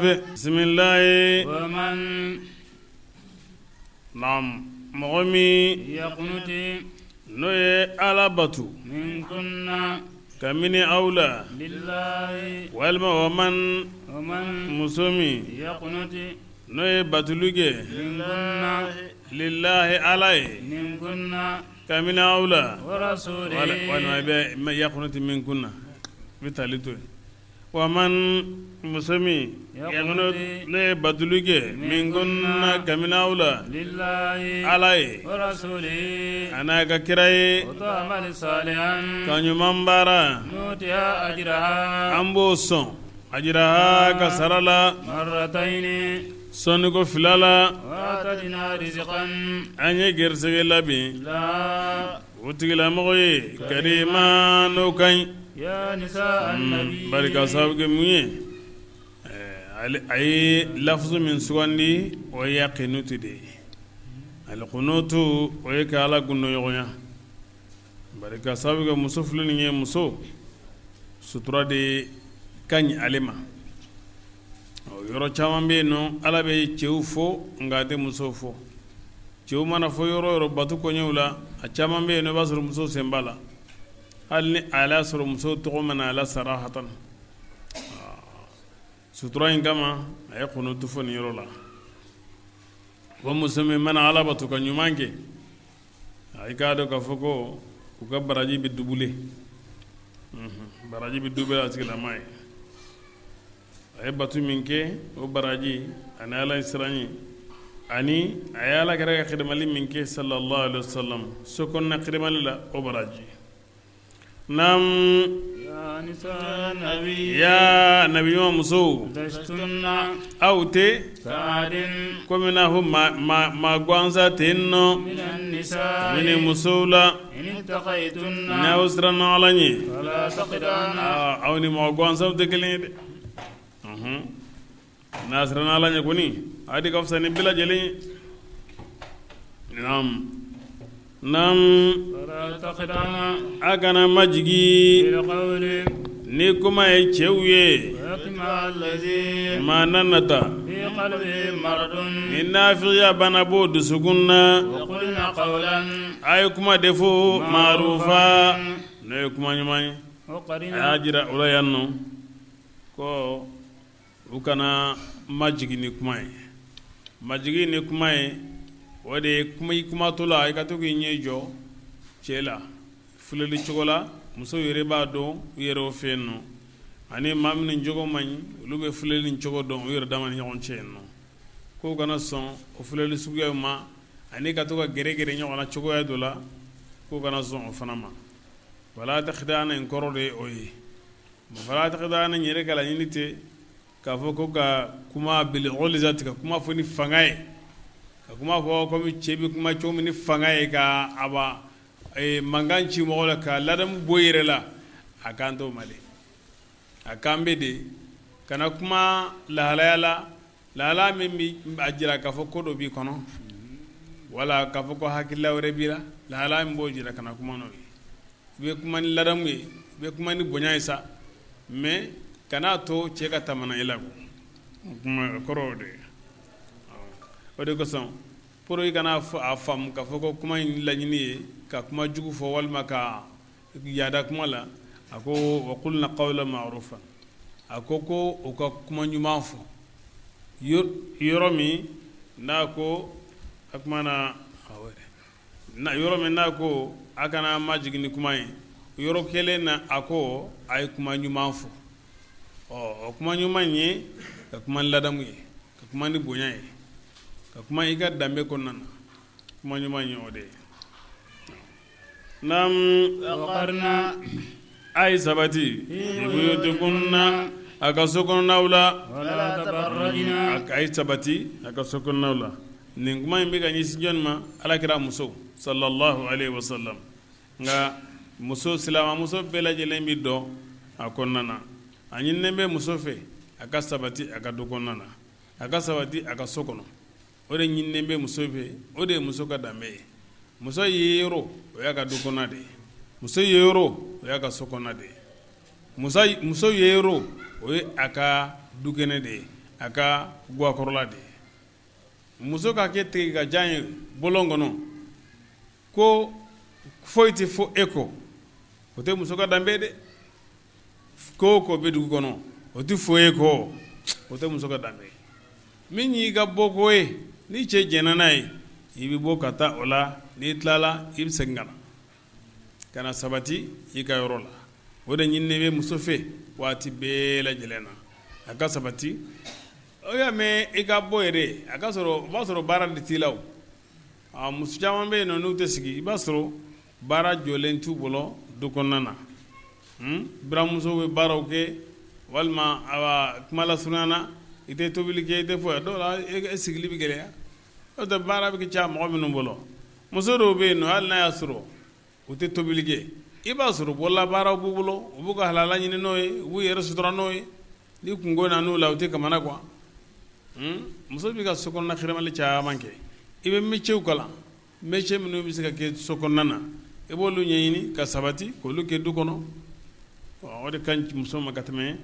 Bisimilayi mɔgɔ min n'o ye ala bato kabini aw la walima wa man muso min n'o ye batuli kɛ lilahi ala ye kabini aw la walima i bɛ yakunuti minkunna i bɛ tali to yen wa man muso min n'o ye batuli kɛ minkunna kabini aw la ala ye a n'a ka kira ye ka ɲuman baara an b'o sɔn ajiraha ka sara la sɔnniko fila la an ye garisɛgɛ labɛn o tigilamɔgɔ ye karima n'o ka ɲi bari ka sababu kɛ mun ye a ye lafuzu min sugandi o ye yakinutu de ye alikunutu o ye ka ala gundɔɲɔgɔnya bari ka sababu kɛ muso filɛ nin ye muso sutura de ka ɲi ale ma yɔrɔ caman bɛ yen nɔ ala bɛ cɛw fo nka a tɛ musow fo cɛw mana fɔ yɔrɔ yɔrɔ bato koɲɛw la a caman bɛ yen i b'a sɔrɔ muso sen b'a la hali ni a y'a sɔrɔ muso tɔgɔ ma na a la sarahatan sutura in kama a ye kunutu fɔ nin yɔrɔ la ko muso min mana ala bato ka ɲuman kɛ i k'a dɔn k'a fɔ ko u ka baraji bɛ dubule baraji bɛ dubule a tigilama ye a ye bato min kɛ o baraji ani ala ɲɛsiran ye ani a ye ala kira ka xidimali min kɛ sallallahu alaihi wasallam so kɔnɔna xidimali la o baraji naam ya nabi ɲuman musow aw tɛ komi n'a fɔ maa gansan ten nɔ kabini musow la n'aw siranna ala ɲɛ aw ni mɔgɔ gansanw tɛ kelen ye dɛ n'a siranna ala ɲɛ kɔni a de ka fisa ni bɛɛ lajɛlen ye naam a kana majigi ni kuma ye cɛw ye maa na nata ni nafigiya bana b'o dusukun na a ye kuma de fɔ maarufa n'o ye kuma ɲuman ye a y'a jira o la yan nɔ ko u kana majigin ni kuma ye majigin ni kuma ye o de ye kuma i kumatɔ la i ka to k'i ɲɛ jɔ cɛ la filɛli cogo la muso yɛrɛ b'a dɔn u yɛrɛ o fɛ yen nɔ ani maa minnu jogo man ɲi olu bɛ filɛli cogo dɔn u yɛrɛ dama ni ɲɔgɔn cɛ yen nɔ k'u kana sɔn o filɛli suguyaw ma ani ka to ka gɛrɛgɛrɛ ɲɔgɔn na cogoya dɔ la k'u kana sɔn o fana ma wala takidana in kɔrɔ de ye o ye fala takidana in yɛrɛ ka laɲini tɛ k'a fɔ ko ka kuma bil ghilzati ka kuma fɔ ni fanga ye ka kuma fɔ komi cɛ bɛ kuma cogo min ni fanga ye ka a mankan ci mɔgɔ la ka ladamu bɔ yɛrɛ la a kan t'o ma dɛ a kan bɛ de kana kuma lahalaya la lahala min bɛ a jira k'a fɔ ko dɔ b'i kɔnɔ wala k'a fɔ ko hakilila wɛrɛ b'i la lahala min b'o jira kana kuma n'o ye i bɛ kuma ni ladamu ye i bɛ kuma ni bonya ye sa mais kan'a to cɛ ka tamana i la kuma kɔrɔ o de ye o de kosɔn pour i kana a faamu k'a fɔ ko kuma in laɲini ye ka kuma jugu fɔ walima ka yaada kuma la a ko wa kulna qawlan ma'rufa a ko ko u ka kuma ɲuman fɔ yɔrɔ min n'a ko a kuma na yɔrɔ min n'a ko a kana majigin ni kuma ye yɔrɔ kelen na a ko a ye kuma ɲuman fɔ ɔ o kuma ɲuman ye ka kuma ni ladamu ye ka kuma ni bonya ye ka kuma i ka danbe kɔnɔna na kuma ɲuman ye o de ye naam a ye sabati fi buyutikunna a ka so kɔnɔnaw la a ye sabati a ka so kɔnɔnaw la nin kuma in bɛ ka ɲɛsin jɔni ma alakira muso sallallahu alaihi wasallam nka muso silamɛmuso bɛɛ lajɛlen bɛ don a kɔnɔna na a ɲininen bɛ muso fɛ a ka sabati a ka du kɔnɔna na a ka sabati a ka so kɔnɔ o de ɲininen bɛ muso fɛ o de ye muso ka danbe ye muso ye yɔrɔ o y'a ka du kɔnɔna de ye muso ye yɔrɔ o y'a ka so kɔnɔna de ye muso ye yɔrɔ o ye a ka dukɛnɛ de ye a ka gwakɔrɔla de ye. Muso ka kɛ tigɛ ka jan ye bɔlɔn kɔnɔ ko foyi tɛ fɔ e kɔ, o tɛ muso ka danbe dɛ. Ko o ko bɛ dugu kɔnɔ o tɛ fɔ e kɔ, o tɛ muso ka danbe ye. Min y'i ka bɔko ye, n'i cɛ jɛnna n'a ye, i bɛ bɔ ka taa o la, n'i tilala i bɛ segin ka na, ka na sabati i ka yɔrɔ la. O de ɲininen bɛ muso fɛ waati bɛɛ lajɛlen na, a ka sabati. O y'a mɛn i ka bɔ yɛrɛ, a ka sɔrɔ o b'a sɔrɔ baara de t'i la o. A muso caman bɛ yen nɔ, n'u tɛ sigi, i b'a sɔrɔ baara jɔlen t'u bolo du kɔnɔna na. Buramuso bɛ baaraw kɛ walima kuma lasurunya na, i tɛ tobili kɛ, i tɛ foyi, dɔw la e sigili bɛ gɛlɛya. N'o tɛ baara bɛ ca mɔgɔ minnu bolo, muso dɔw bɛ yen nɔ, hali n'a y'a sɔrɔ u tɛ tobili kɛ, i b'a sɔrɔ bolola baaraw b'u bolo, u b'u ka halala ɲini n'o ye, u b'u yɛrɛ sutura n'o ye. Ni kunko nan'u la, u tɛ kamana gan. Muso b'i ka so kɔnɔna xɛrɛmali caman kɛ. I bɛ métierw kalan, métier minnu bɛ se ka kɛ so kɔnɔna na, i b'olu ɲɛɲini ka sabati k'olu kɛ du kɔnɔ. O de ka ɲi muso ma ka tɛmɛ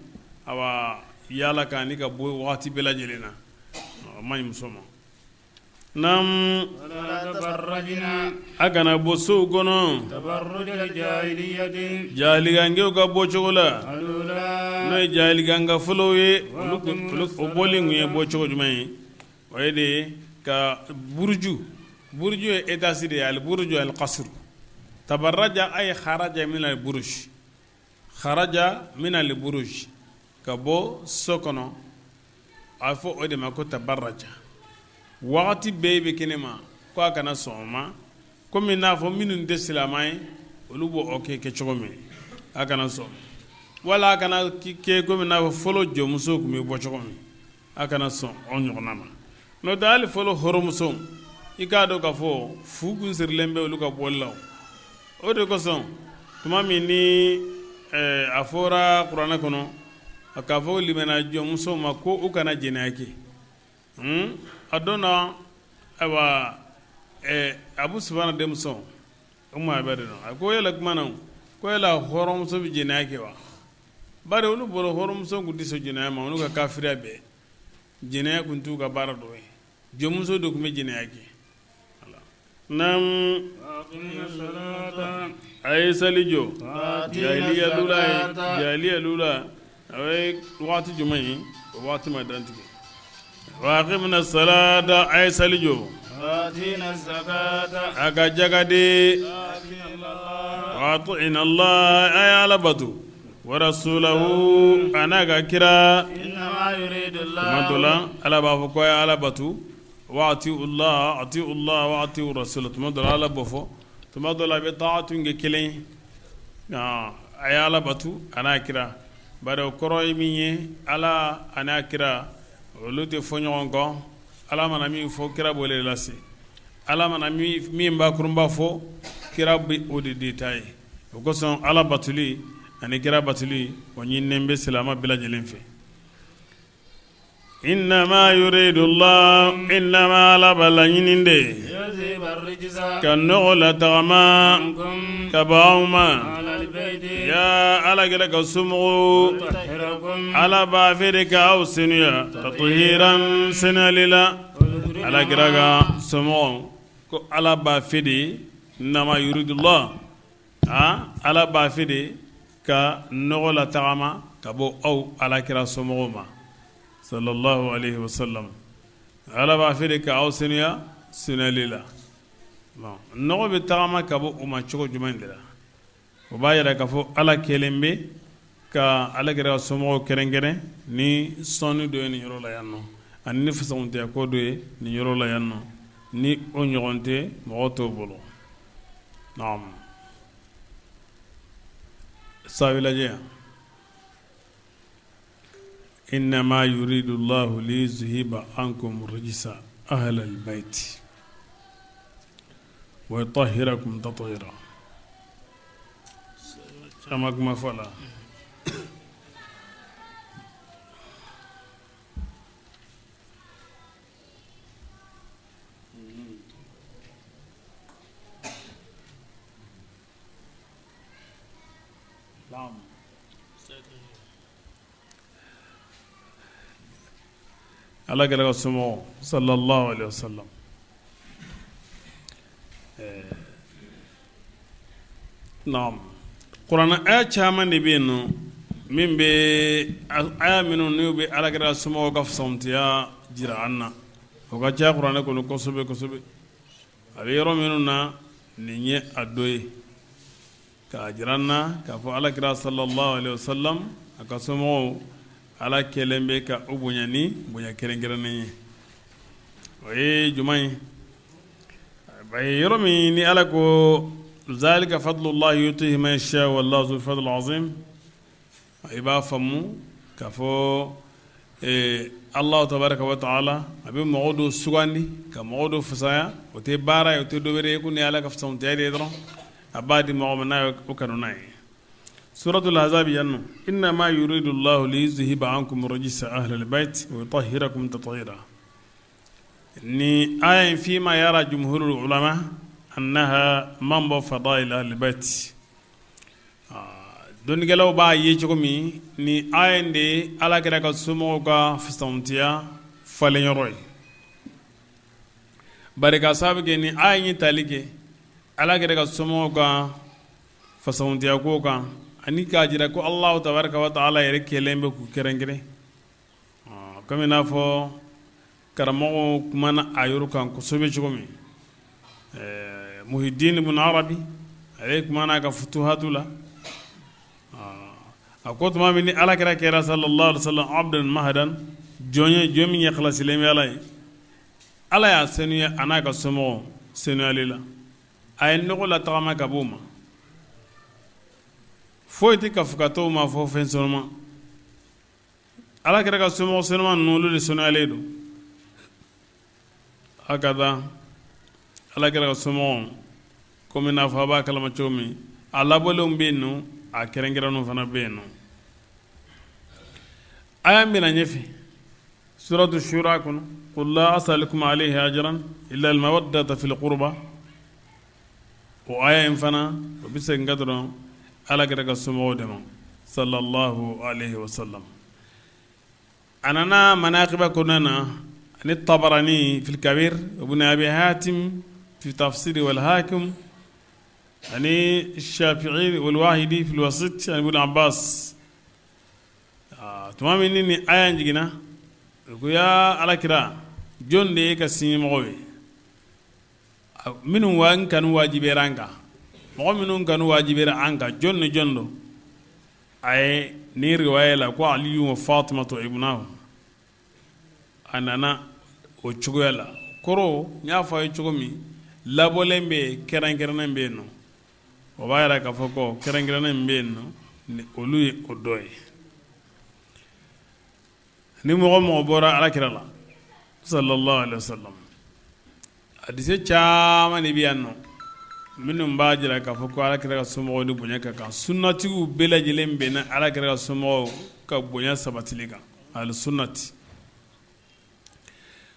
awa yaala kan ni ka bɔ waati bɛɛ lajɛlen na, o man ɲi muso ma. Naamu, a kana bɔ sow kɔnɔ jahilikankew ka bɔ cogo la, n'o ye jahilikanka fɔlɔw ye. Olu o bɔli tun ye bɔ cogo jumɛn ye? O ye de ye ka buruju, buruju ye étage de ye, al buruju al kasuru tabaraja ay haraja min al buruj, haraja min al buruj, ka bɔ so kɔnɔ, a fɔ o de ma ko tabaraja. Wagati bɛɛ bɛ kɛnɛ ma, ko a kana sɔn o ma, komi n'a fɔ minnu tɛ silamɛ ye, olu b'o kɛ cogo min, a kana sɔn. Wala a kana kɛ komi n'a fɔ fɔlɔ jɔnmuso tun bɛ bɔ cogo min, a kana sɔn o ɲɔgɔnna ma. N'o tɛ hali fɔlɔ hɔrɔnmuso, i k'a dɔn k'a fɔ fu kun sirilen bɛ olu ka bɔli la. O de kosɔn tuma min ni a fɔra kuranɛ kɔnɔ a k'a fɔ limaniya jɔnmusow ma ko u kana jɛnɛya kɛ, a don na, ayiwa, Abu Sufana denmuso Umu Habiba de don, a ko yala kuma na ko yala hɔrɔnmuso bɛ jɛnɛya kɛ wa? Bari olu bolo hɔrɔnmuso tun tɛ sɔn jɛnɛya ma, olu ka kafiriya bɛɛ jɛnɛya tun t'u ka baara dɔ ye, jɔnmuso de tun bɛ jɛnɛya kɛ. Naamu, a ye sali jɔ. Jahiliya lula, jahiliya lula, a ye waati jumɛn ye? O waati ma dantigɛ. Wa aqimna salata, a ye sali jɔ. A ka jaka di. Wa ati'na Allah, a ye Ala bato. Wa rasulahu, a n'a ka kira. Tuma dɔ la Ala b'a fɔ ko a ye Ala bato, wa ati'u Allah, ati'u Allah wa ati'u rasula. Tuma dɔ la Ala b'o fɔ, tuma dɔ la a bɛ taatu kɛ kelen ye. A ye Ala bato a n'a kira. Bari o kɔrɔ ye min ye, Ala ani a kira olu tɛ fɔ ɲɔgɔn kɔ. Ala mana min fɔ, kira b'o de lase. Ala mana min bakurunba fɔ, kira bɛ o de détailler. O kosɔn Ala batoli ani kira batoli, o ɲininen bɛ silamɛ bɛɛ lajɛlen fɛ. Innama yuridullah, innama Ala b'a laɲini de ka nɔgɔ latagama ka bɔ aw ma, ya Ala kira ka somɔgɔw. Ala b'a fɛ de ka aw senuya, tathiran, senuyali la. Ala kira ka somɔgɔw ko Ala b'a fɛ de, innama yuridullah, Ala b'a fɛ de ka nɔgɔ latagama ka bɔ aw Ala kira somɔgɔw ma, sallallahu alayhi wa sallam. Ala b'a fɛ de ka aw senuya senuyali la. Nɔgɔ bɛ tagama ka bɔ u ma cogo jumɛn de la? O b'a yira k'a fɔ Ala kɛlen bɛ ka Ala kira ka somɔgɔw kɛrɛnkɛrɛn ni sɔnni dɔ ye nin yɔrɔ la yan nɔ, ani ni fisamantiya ko dɔ ye nin yɔrɔ la yan nɔ, ni o ɲɔgɔn tɛ mɔgɔ tɔw bolo. Naam, sawi lajɛ yan. Innama yuridu llahu liyuzhiba ankum rijsa ahlal bayti wa yutahhirakum tathira. Caman kuma fɔ la. Ala kira ka somɔgɔw sallallahu alaihi wasallam. Naam, kuranɛ aya caman de bɛ yen nɔ min bɛ aya minnu n'u bɛ ala kira somɔgɔw ka fisamantiya jira an na. O ka ca kuranɛ kɔnɔ kosɛbɛ kosɛbɛ. A bɛ yɔrɔ minnu na, nin ye a dɔ ye k'a jira an na k'a fɔ ala kira sallallahu alaihi wasallam a ka somɔgɔw, ala kɛlen bɛ ka u bonya ni bonya kɛrɛnkɛrɛnnen ye. O ye jumɛn ye? A ye yɔrɔ min ni ala ko zalika fadlullahi yutihi man yasha wallahu zul fadl azim, i b'a faamu k'a fɔ Alahu tabaraka wa taala a bɛ mɔgɔ dɔ sugandi ka mɔgɔ dɔ fisaya. O tɛ baara ye, o tɛ dɔ wɛrɛ ye ko ni ala ka fisamantiya de ye dɔrɔn, a b'a di mɔgɔ ma n'a ye o kanu n'a ye. Suratul ahzab yan nɔ, innama yuridu llahu liyuzhiba ankum rijsa ahlil bayt wa yutahhirakum tathira. Ni aya in, fima yara jumhurul ulama annaha manba'u fadail ahlil bayt, dɔnnikɛlaw b'a ye cogo min, ni aya in de ye ala kira ka somɔgɔw ka fisamantiya falenyɔrɔ ye. Bari ka sababu kɛ ni aya in ye tali kɛ ala kira ka somɔgɔw ka fisamantiya ko kan, ani k'a jira ko Alahu tabaraka wa taala yɛrɛ kɛlen bɛ k'u kɛrɛnkɛrɛn, komi n'a fɔ karamɔgɔw kumana a yɔrɔ kan kosɛbɛ cogo min. Muhidin ibn Arabi, ale kumana a ka futuhatu la. A ko tuma min ni ala kira kɛra sallallahu alaihi wasallam abdan mahdan, jɔn ye, jɔn min ye khalasilen bɛ ala ye, ala y'a senuya a n'a ka somɔgɔw senuyali la, a ye nɔgɔ latagama ka b'o ma. Foyi tɛ kafu ka t'o ma fɔ fɛn senuma. Ala kira ka somɔgɔ senuma ninnu, olu de senuyalen don. Hakada ala kira ka somɔgɔw, komi n'a fɔ a b'a kalama cogo min, a labɔlenw bɛ yen nɔ, a kɛrɛnkɛrɛnnenw fana bɛ yen nɔ. Aya min bɛna ɲɛfɛ suratu shura kɔnɔ, qul la as'alukum alayhi ajran illa al-mawaddata fil qurba, o aya in fana, o bɛ segin ka dɔrɔn ala kira ka somɔgɔw de ma sallallahu alayhi wa sallam. A nana manaqiba kɔnɔna na, ani tabarani fil kabir, ibn abi hatim fi tafsiri wal hakim, ani shafi'i wal wahidi fil wasit, ani ibn abbas. Tuma min ni nin aya in jiginna, u ko ya ala kira, jɔn de ye ka sinjimɔgɔw ye minnu wa n kanu wajibiyara an kan? Mɔgɔ minnu kanu wajibiyara an kan, jɔn ni jɔn don? A ye nin riwaya la ko aliyu wa fatimatu ibnahu. A nana o cogoya la. Kɔrɔ, n y'a fɔ a ye cogo min, labɔlen bɛ yen, kɛrɛnkɛrɛnnen bɛ yen nɔ. O b'a yira k'a fɔ ko kɛrɛnkɛrɛnnen bɛ yen nɔ, ni olu ye o dɔ ye. Ni mɔgɔ mɔgɔ bɔra ala kira la sallallahu alaihi wasallam, hadise caman de bɛ yan nɔ minnu b'a jira k'a fɔ ko ala kira ka somɔgɔw ni bonya ka kan. Sunnatigiw bɛɛ lajɛlen bɛnna ala kira ka somɔgɔw ka bonya sabatili kan, ahlu sunnati.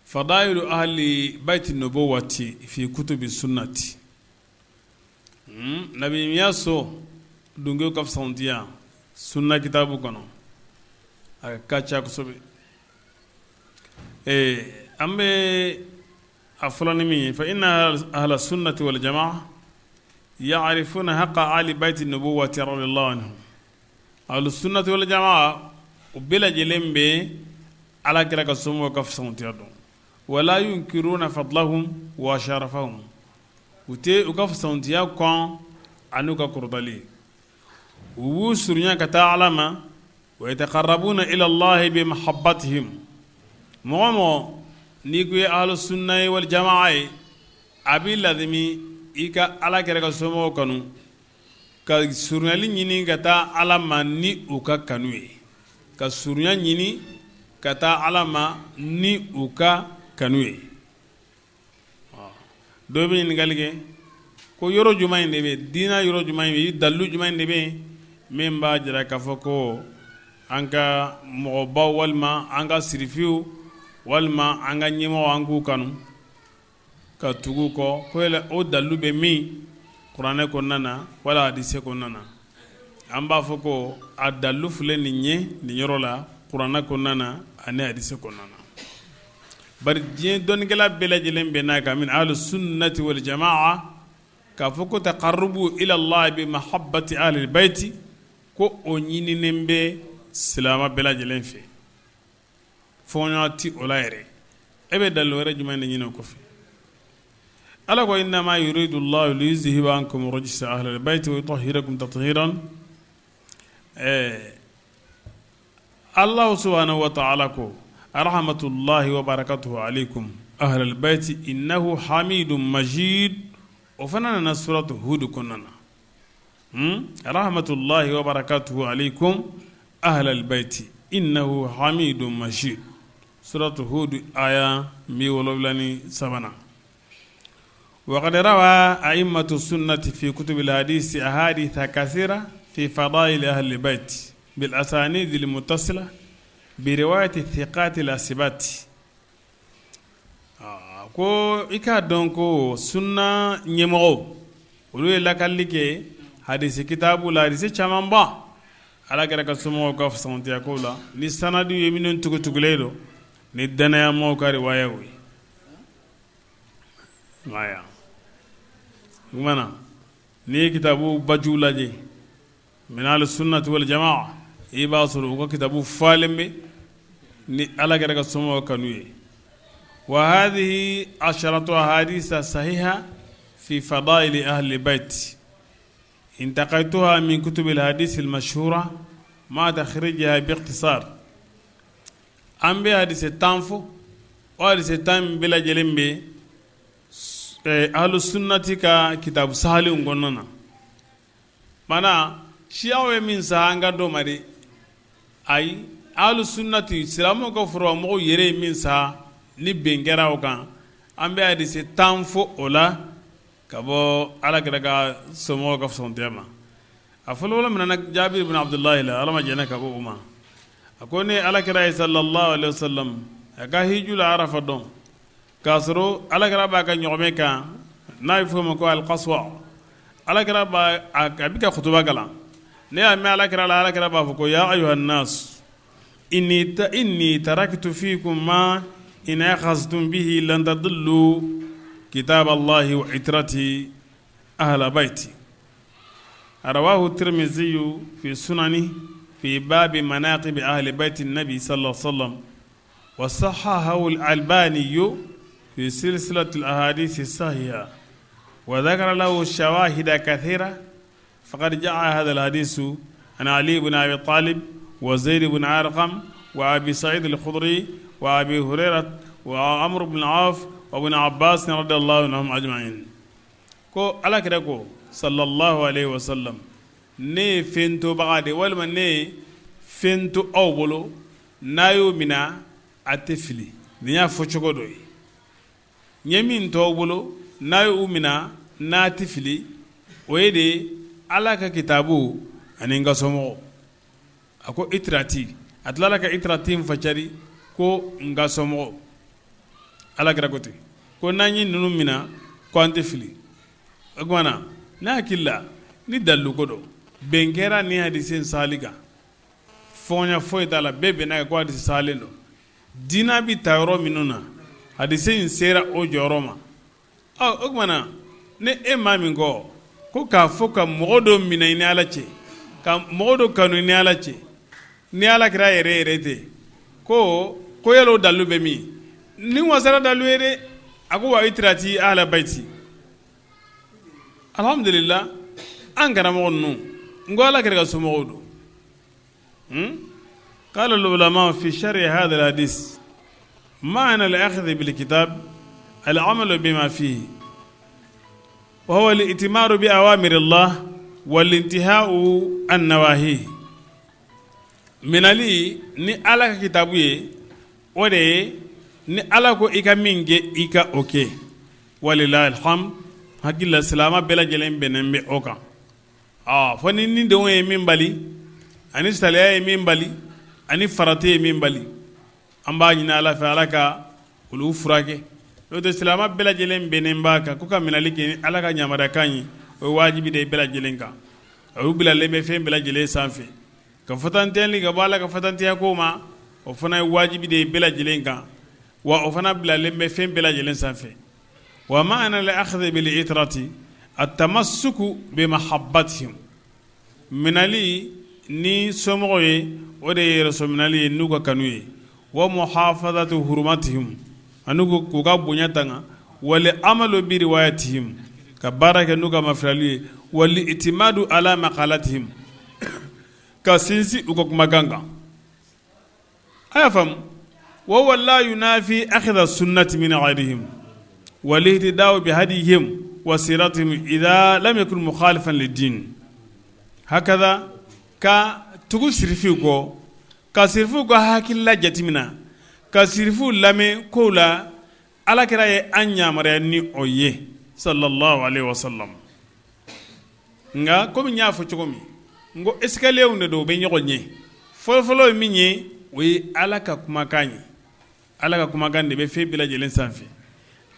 Fadailu ahli baiti nubuwati fi kutubi sunnati, nabiɲumanya so dunkew ka fisamantiya sunna kitabu kɔnɔ, a ka ca kosɛbɛ. An bɛ a fɔlɔ ni min ye, fa inna ahla sunnati wal jamaa ya'rifuna haqqa ahli baiti nubuwati radiyallahu anhum. Ahlu sunnati wal jamaa, u bɛɛ lajɛlen bɛ ala kira ka somɔgɔw ka fisamantiya dɔn. Wala yunkiruna fadlahum wa sharafahum, u tɛ u ka fisamantiya kɔn an'u ka kɔrɔtali. U b'u surunya ka taa ala ma, wa yataqarrabuna ila Allahi bi mahabbatihim. Mɔgɔ mɔgɔ n'i ko i ye ahlu sunna ye wal jamaa ye, a b'i lazimi i ka ala kira ka somɔgɔw kanu, ka surunyali ɲini ka taa ala ma ni u ka kanu ye, ka surunya ɲini ka taa ala ma ni u ka kanu ye. Dɔw bɛ ɲininkali kɛ ko yɔrɔ jumɛn in de bɛ diinɛ, yɔrɔ jumɛn in bɛ, dalilu jumɛn de bɛ yen min b'a jira k'a fɔ ko an ka mɔgɔbaw walima an ka sirifiw walima an ka ɲɛmɔgɔw, an k'u kanu ka tugu kɔ? Ko yala o dalilu bɛ min kuranɛ kɔnɔna na wala hadise kɔnɔna na? An b'a fɔ ko a dalilu filɛ nin ye nin yɔrɔ la kuranɛ kɔnɔna na ani hadise kɔnɔna na. Bari diɲɛ dɔnnikɛla bɛɛ lajɛlen bɛnn'a kan min ahlu sunnati wal jamaa k'a fɔ ko taqarrubu ila Allah bi mahabbati ahli bayti ko o ɲininen bɛ silamɛ bɛɛ lajɛlen fɛ. Fɔɲɔgɔn tɛ o la yɛrɛ. E bɛ dalilu wɛrɛ jumɛn de ɲini o kɔfɛ? Ala ko innama yuridu Allahu liyuzhiba ankum rijsa ahlil bayti wa yutahhirakum tathiran. Ɛɛ Allahu subhanahu wa ta'ala ko rahmatullahi wa barakatuhu alaykum ahlal bayti innahu hamidun majid. O fana nana suratu Hud kɔnɔna na. Rahmatullahi wa barakatuhu alaykum ahlal bayti innahu hamidun majid. Suratu Hud aya 73nan. Wa qad rawa a'immatu sunnati fi kutubil hadisi ahaditha kathira fi fadaili ahlil bayti bil asanidil muttasila bi riwayati thiqatil asibati. Ko i k'a dɔn ko sunna ɲɛmɔgɔw olu ye lakalili kɛ hadisi kitabu la hadisi camanba ala kira ka somɔgɔw ka fisamantiya ko la ni sanadi ye minnu tugutugulen don ni dannayamɔgɔw ka riwayaw ye. O tuma na n'i ye kitabu bajuw lajɛ min ahli sunnati wal jamaa i b'a sɔrɔ u ka kitabu falen bɛ ni ala kira ka somɔgɔw kanu ye. Wa hadhihi asharatu ahadisa sahiha fi fadaili ahli bayti intaqaytuha min kutubil hadisi al mashhura ma'a takhrijiha bi ikhtisar. An bɛ hadisi 10 fɔ, o hadisi 10 in bɛɛ lajɛlen bɛ ahlu sunnati ka kitabu sahalenw kɔnɔna na. Mana siyaw ye min sa an ka dɔ ma de, ayi, ahlu sunnati silamɛw ka forobamɔgɔw yɛrɛ ye min sa ni bɛn kɛra o kan, an bɛ hadisi 10 fɔ o la ka bɔ ala kira ka somɔgɔw ka fisamantiya ma. A fɔlɔfɔlɔ minɛna Jabiri ibn Abdulahi la, Ala ma jɛnna ka bɔ o ma, a ko ne ala kira ye sallallahu alaihi wasallam a ka hiju la Arafa don, k'a sɔrɔ ala kira b'a ka ɲɔgɔmɛ kan n'a bɛ f'o ma ko alkaswa. Ala kira b'a a bɛ ka kutuba kalan, ne y'a mɛn ala kira la, ala kira b'a fɔ ko ya ayuha nas inni taraktu fikum ma in akhaztum bihi lan tadillu kitab Allahi wa itrati ahla bayti. Rawahu Tirmiziyu fi sunani fi babi manaqibi ahli bayti nabi sallallahu alaihi wasallam wa sahahahu al-Albaniyu fi silsilati al-ahadisi sahiha wa dhakara lahu shawahida kathira. Faqad jaa hadha al-hadisu an Ali ibn Abi Talib wa Zaid ibn Arqam wa Abi Sa'id al-Khudri wa Abi Hurairah wa Amr ibn Auf wa ibn Abbas radiyallahu anhum ajma'in. Ko ala kira ko sallallahu alaihi wasallam, ne ye fɛn tobaga de walima ne ye fɛn to aw bolo, n'a y'o minɛ a tɛ fili. Nin y'a fɔ cogo dɔ ye. N ye min to aw bolo, n'a y'o minɛ n'a tɛ fili, o ye de ala ka kitabu ani n ka somɔgɔw. A ko itrati, a tilala ka itrati in facari ko n ka somɔgɔw. Ala kira ko ten ko n'an ye ninnu minɛ ko an tɛ fili. O tuma na ne hakili la ni dalilu ko don, bɛn kɛra ni hadisi in sahali kan, fɔɲɔ foyi t'a la, bɛɛ bɛnna ko hadisi sahalen don. Diinɛ bɛ ta yɔrɔ minnu na, hadisi in sera o jɔyɔrɔ ma. Ɔ o tuma na ni e maa min ko ko k'a fɔ ka mɔgɔ dɔ minɛ i ni ala cɛ, ka mɔgɔ dɔ kanu i ni ala cɛ, ni ala kira yɛrɛ yɛrɛ tɛ, ko ko yala o dalilu bɛ min? Nin wasara dalilu ye dɛ. A ko wa itrati ahla bayti. Alhamdulillah, an karamɔgɔ ninnu n ko ala kira ka somɔgɔw don. Qala al-ulama fi sharh hadha al-hadith ma'na al-akhdh bil-kitab al-amalu bima fihi wa huwa al-i'timaru bi awamir Allah wal-intiha'u an nawahi. Minɛli ni ala ka kitabu ye, o de ye ni ala ko i ka min kɛ, i ka o kɛ. Walilahi alhamd, hakili la silamɛ bɛɛ lajɛlen bɛnnen bɛ o kan. Fɔ ni ni denw ye min bali, ani saliya ye min bali, ani farati ye min bali, an b'a ɲini ala fɛ ala ka olu furakɛ. N'o tɛ, silamɛ bɛɛ lajɛlen bɛnnen b'a kan ko ka minɛli kɛ ni ala ka yamaruyakan ye, o ye wajibi de ye bɛɛ lajɛlen kan. O bilalen bɛ fɛn bɛɛ lajɛlen sanfɛ. Ka fatantiyali ka bɔ ala ka fatantiya ko ma, o fana ye wajibi de ye bɛɛ lajɛlen kan. Wa o fana bilalen bɛ fɛn bɛɛ lajɛlen sanfɛ. Wa ma'na al-akhdh bil itrati at-tamassuku bi mahabbatihim. Minɛli ni somɔgɔw ye, o de ye yɛrɛsɔminɛli ye n'u ka kanu ye. Wa muhafazatu hurumatihim, ani k'u ka bonya tanga. Wal amalu bi riwayatihim, ka baara kɛ n'u ka mafilɛli ye. Wal itimadu ala maqalatihim, ka sinsin u ka kumakan kan. A y'a faamu? Wa huwa la yunafi akhdha sunnati min ghayrihim wal ihtida'u bi hadihim wa siratihim idha lam yakun mukhalifan lid-din. Hakaza ka tugu sirifiw kɔ, ka sirifiw ka hakilila jateminɛ, ka sirifiw lamɛn kow la, ala kira ye an yamaruya ni o ye sallallahu alaihi wasallam. Nka komi n y'a fɔ cogo min, n ko escalierw de don, u bɛ ɲɔgɔn ɲɛ. Fɔlɔfɔlɔ ye min ye, o ye ala ka kumakan ye. Ala ka kumakan de bɛ fɛn bɛɛ lajɛlen sanfɛ.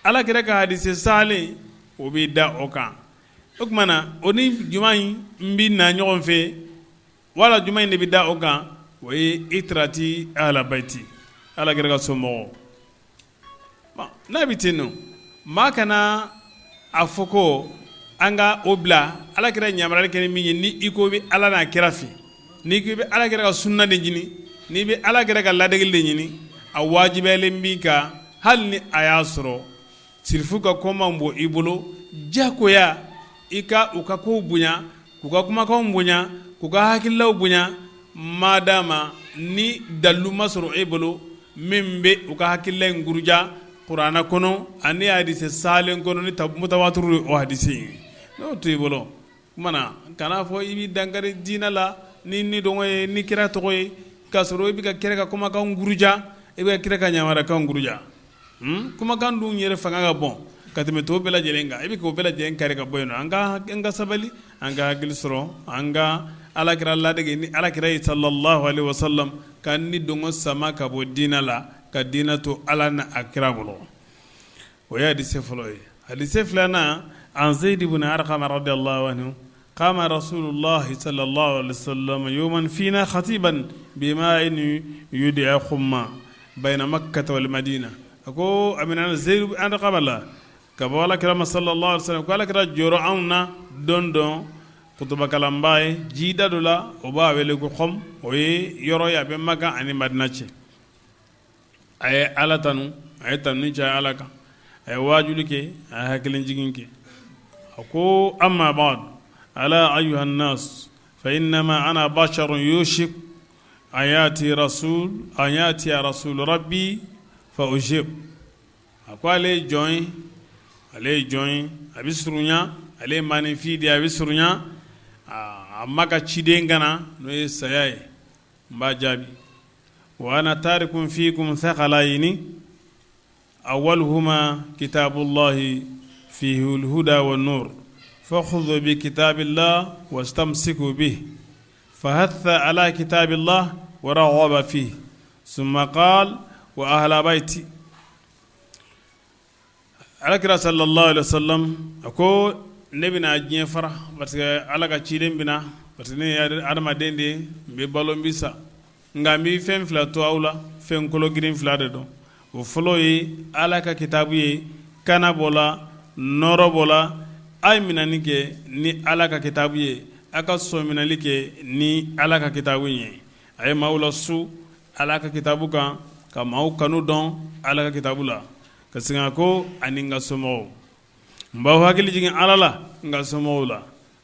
Ala kira ka hadise salen, o bɛ da o kan. O tuma na, o ni jumɛn in bɛ na ɲɔgɔn fɛ, wala jumɛn in de bɛ da o kan? O ye itrati ahla bayti, ala kira ka somɔgɔw. N'a bɛ ten nɔ, maa kana a fɔ ko an ka o bila. Ala kira yamaruyali kɛ ni min ye, ni i ko i bɛ ala n'a kira fɛ, n'i ko i bɛ ala kira ka sunna de ɲini, n'i bɛ ala kira ka ladegeli de ɲini, a wajibiyalen b'i kan, hali ni a y'a sɔrɔ sirifu ka ko man bon i bolo, jagoya i ka u ka kow bonya, k'u ka kumakanw bonya, k'u ka hakililaw bonya, madama ni dalilu ma sɔrɔ e bolo min bɛ u ka hakilila in guruja kuranɛ kɔnɔ ani hadise salen kɔnɔ ni mutawatiru ye o hadise in n'o to i bolo. O na kana fɔ i bɛ dankari diinɛ la ni ni dɔgɔ ye, ni kira tɔgɔ ye, k'a sɔrɔ i bɛ ka kira ka kumakan guruja, i bɛ ka kira ka yamaruyakan guruja. Kumakan dun yɛrɛ fanga ka bon ka tɛmɛ tɔw bɛɛ lajɛlen kan. I bɛ k'o bɛɛ lajɛlen kari ka bɔ yen. An ka sabali, an ka hakili sɔrɔ, an ka alakira ladege ni alakira ye sallallahu alaihi wasallam, ka ni dɔngɔ sama ka bɔ diinɛ la, ka diinɛ to ala ni a kira bolo. O ye hadise fɔlɔ ye. Hadise filanan, an Zayid ibn Arqam radiyallahu anhu, qama rasulullahi sallallahu alaihi wasallam yawman fina khatiban bima'in yud'a khumma bayna Makkah wal Madina. A ko a minɛna Zayid ibn Arqam la ka bɔ ala kira ma sallallahu alaihi wasallam, ko ala kira jɔra anw na don dɔ kutubakalanba ye jida dɔ la, o b'a wele ko Khum. O ye yɔrɔ ye, a bɛ Maka ani Madina cɛ. A ye ala tanu, a ye tanuni caya ala kan, a ye waajuli kɛ, a ye hakilijigin kɛ. A ko amma ba'd, ala ayyuhan nas, fa innama ana basharun yushik an yati rasul an yati rasul rabbi fa ujib. A ko ale ye jɔn ye, ale ye jɔn ye, a bɛ surunya, ale ye maaninfin de ye, a bɛ surunya a ma ka ciden ka na, n'o ye saya ye, n b'a jaabi. Wa ana tarikun fikum thaqalayni, awwaluhuma kitabullahi fihi alhuda wan nur, fakhudhu bi kitabillah wastamsiku bihi. Fahatha ala kitabillah wa raghaba fihi, summa qala wa ahla bayti. Alakira sallallahu alaihi wasallam a ko ne bɛna diɲɛ fara parce que ala ka ciden bɛ na, parce que ne ye adamaden de ye, n bɛ balo, n bɛ sa, nka n bɛ fɛn fila to aw la, fɛn kolo girin fila de don. O fɔlɔ ye ala ka kitabu ye, kana b'o la, nɔɔrɔ b'o la. A ye minɛni kɛ ni ala ka kitabu ye, a ka sɔn minɛli kɛ ni ala ka kitabu ye. A ye maaw lasu ala ka kitabu kan, ka maaw kanu dɔn ala ka kitabu la. Ka segin a ko ani n ka somɔgɔw, n b'aw hakili jigin ala la, n ka somɔgɔw la,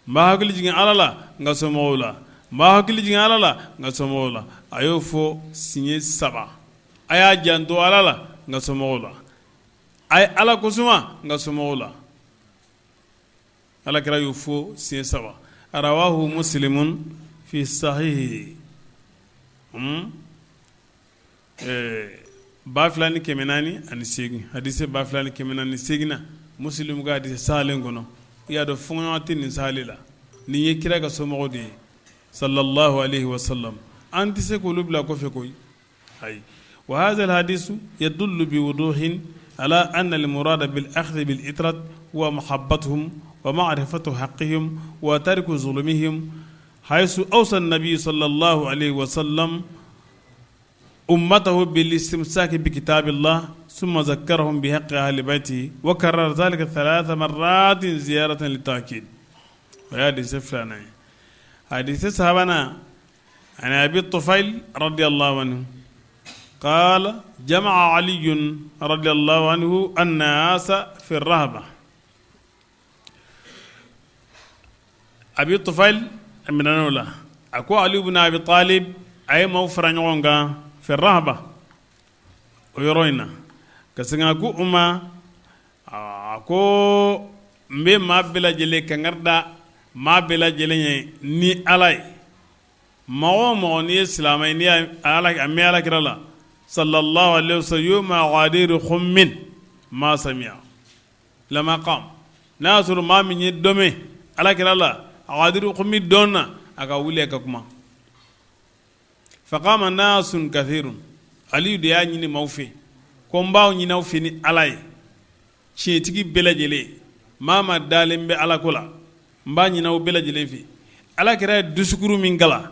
n b'aw hakili jigin ala la, n ka somɔgɔw la, n b'aw hakili jigin ala la, n ka somɔgɔw la. A y'o fɔ siɲɛ saba. A y'a janto ala la, n ka somɔgɔw la, a ye ala kosuma, n ka somɔgɔw la. Ala kira y'o fɔ siɲɛ saba. Rawahu muslimun fi sahihi. 2408, hadise 2408 na, muslim ka hadise salen kɔnɔ. I y'a dɔn fɔɲɔgɔn tɛ nin sali la. Nin ye kira ka somɔgɔw de ye sallallahu alaihi wasallam. An tɛ se k'olu bila kɔfɛ koyi, ayi. Wa hadha alhadisu yadullu biwuduhin ala anna almurada bil akhdhi bil itrat huwa mahabbatuhum wa ma'rifatu haqqihim wa tarku zulmihim, haythu awsa an-nabiy sallallahu alaihi wasallam. ummatahu bil-istimsaki bi kitabillah summa zakkarahum bi haqqi ahli bayti wa karrara dhalika thalatha marratin ziyaratan litakid. O ye hadisi filanan ye. Hadisi sabanan, an Abi Tufail radiyallahu anhu qala jama'a Aliyun radiyallahu anhu an-nasa fi rahaba. Abi Tufail a minɛn'o la, a ko Ali ibn Abi Talib a ye maaw fara ɲɔgɔn kan fi rahaba, o yɔrɔ in na, ka segin a ko u ma, a ko n bɛ maa bɛɛ lajɛlen kangari da maa bɛɛ lajɛlen ye ni Ala ye, maa o mɔgɔ n'i ye silamɛ ye, n'i y'a mɛn Ala kira la sallallahu alaihi wasallam yawma Ghadir Khummin ma sami'a lama qam, n'a y'a sɔrɔ maa min ye dɔ mɛn Ala kira la Ghadir Khummi don na, a ka wuli a ka kuma. Faqama nasun kathirun, Aliyu de y'a ɲini maaw fɛ ko n b'aw ɲini aw fɛ ni Ala ye, tiɲɛtigi bɛɛ lajɛlen, maa maa dalen bɛ Ala ko la, n b'a ɲini aw bɛɛ lajɛlen fɛ, Ala kira ye discours min kalan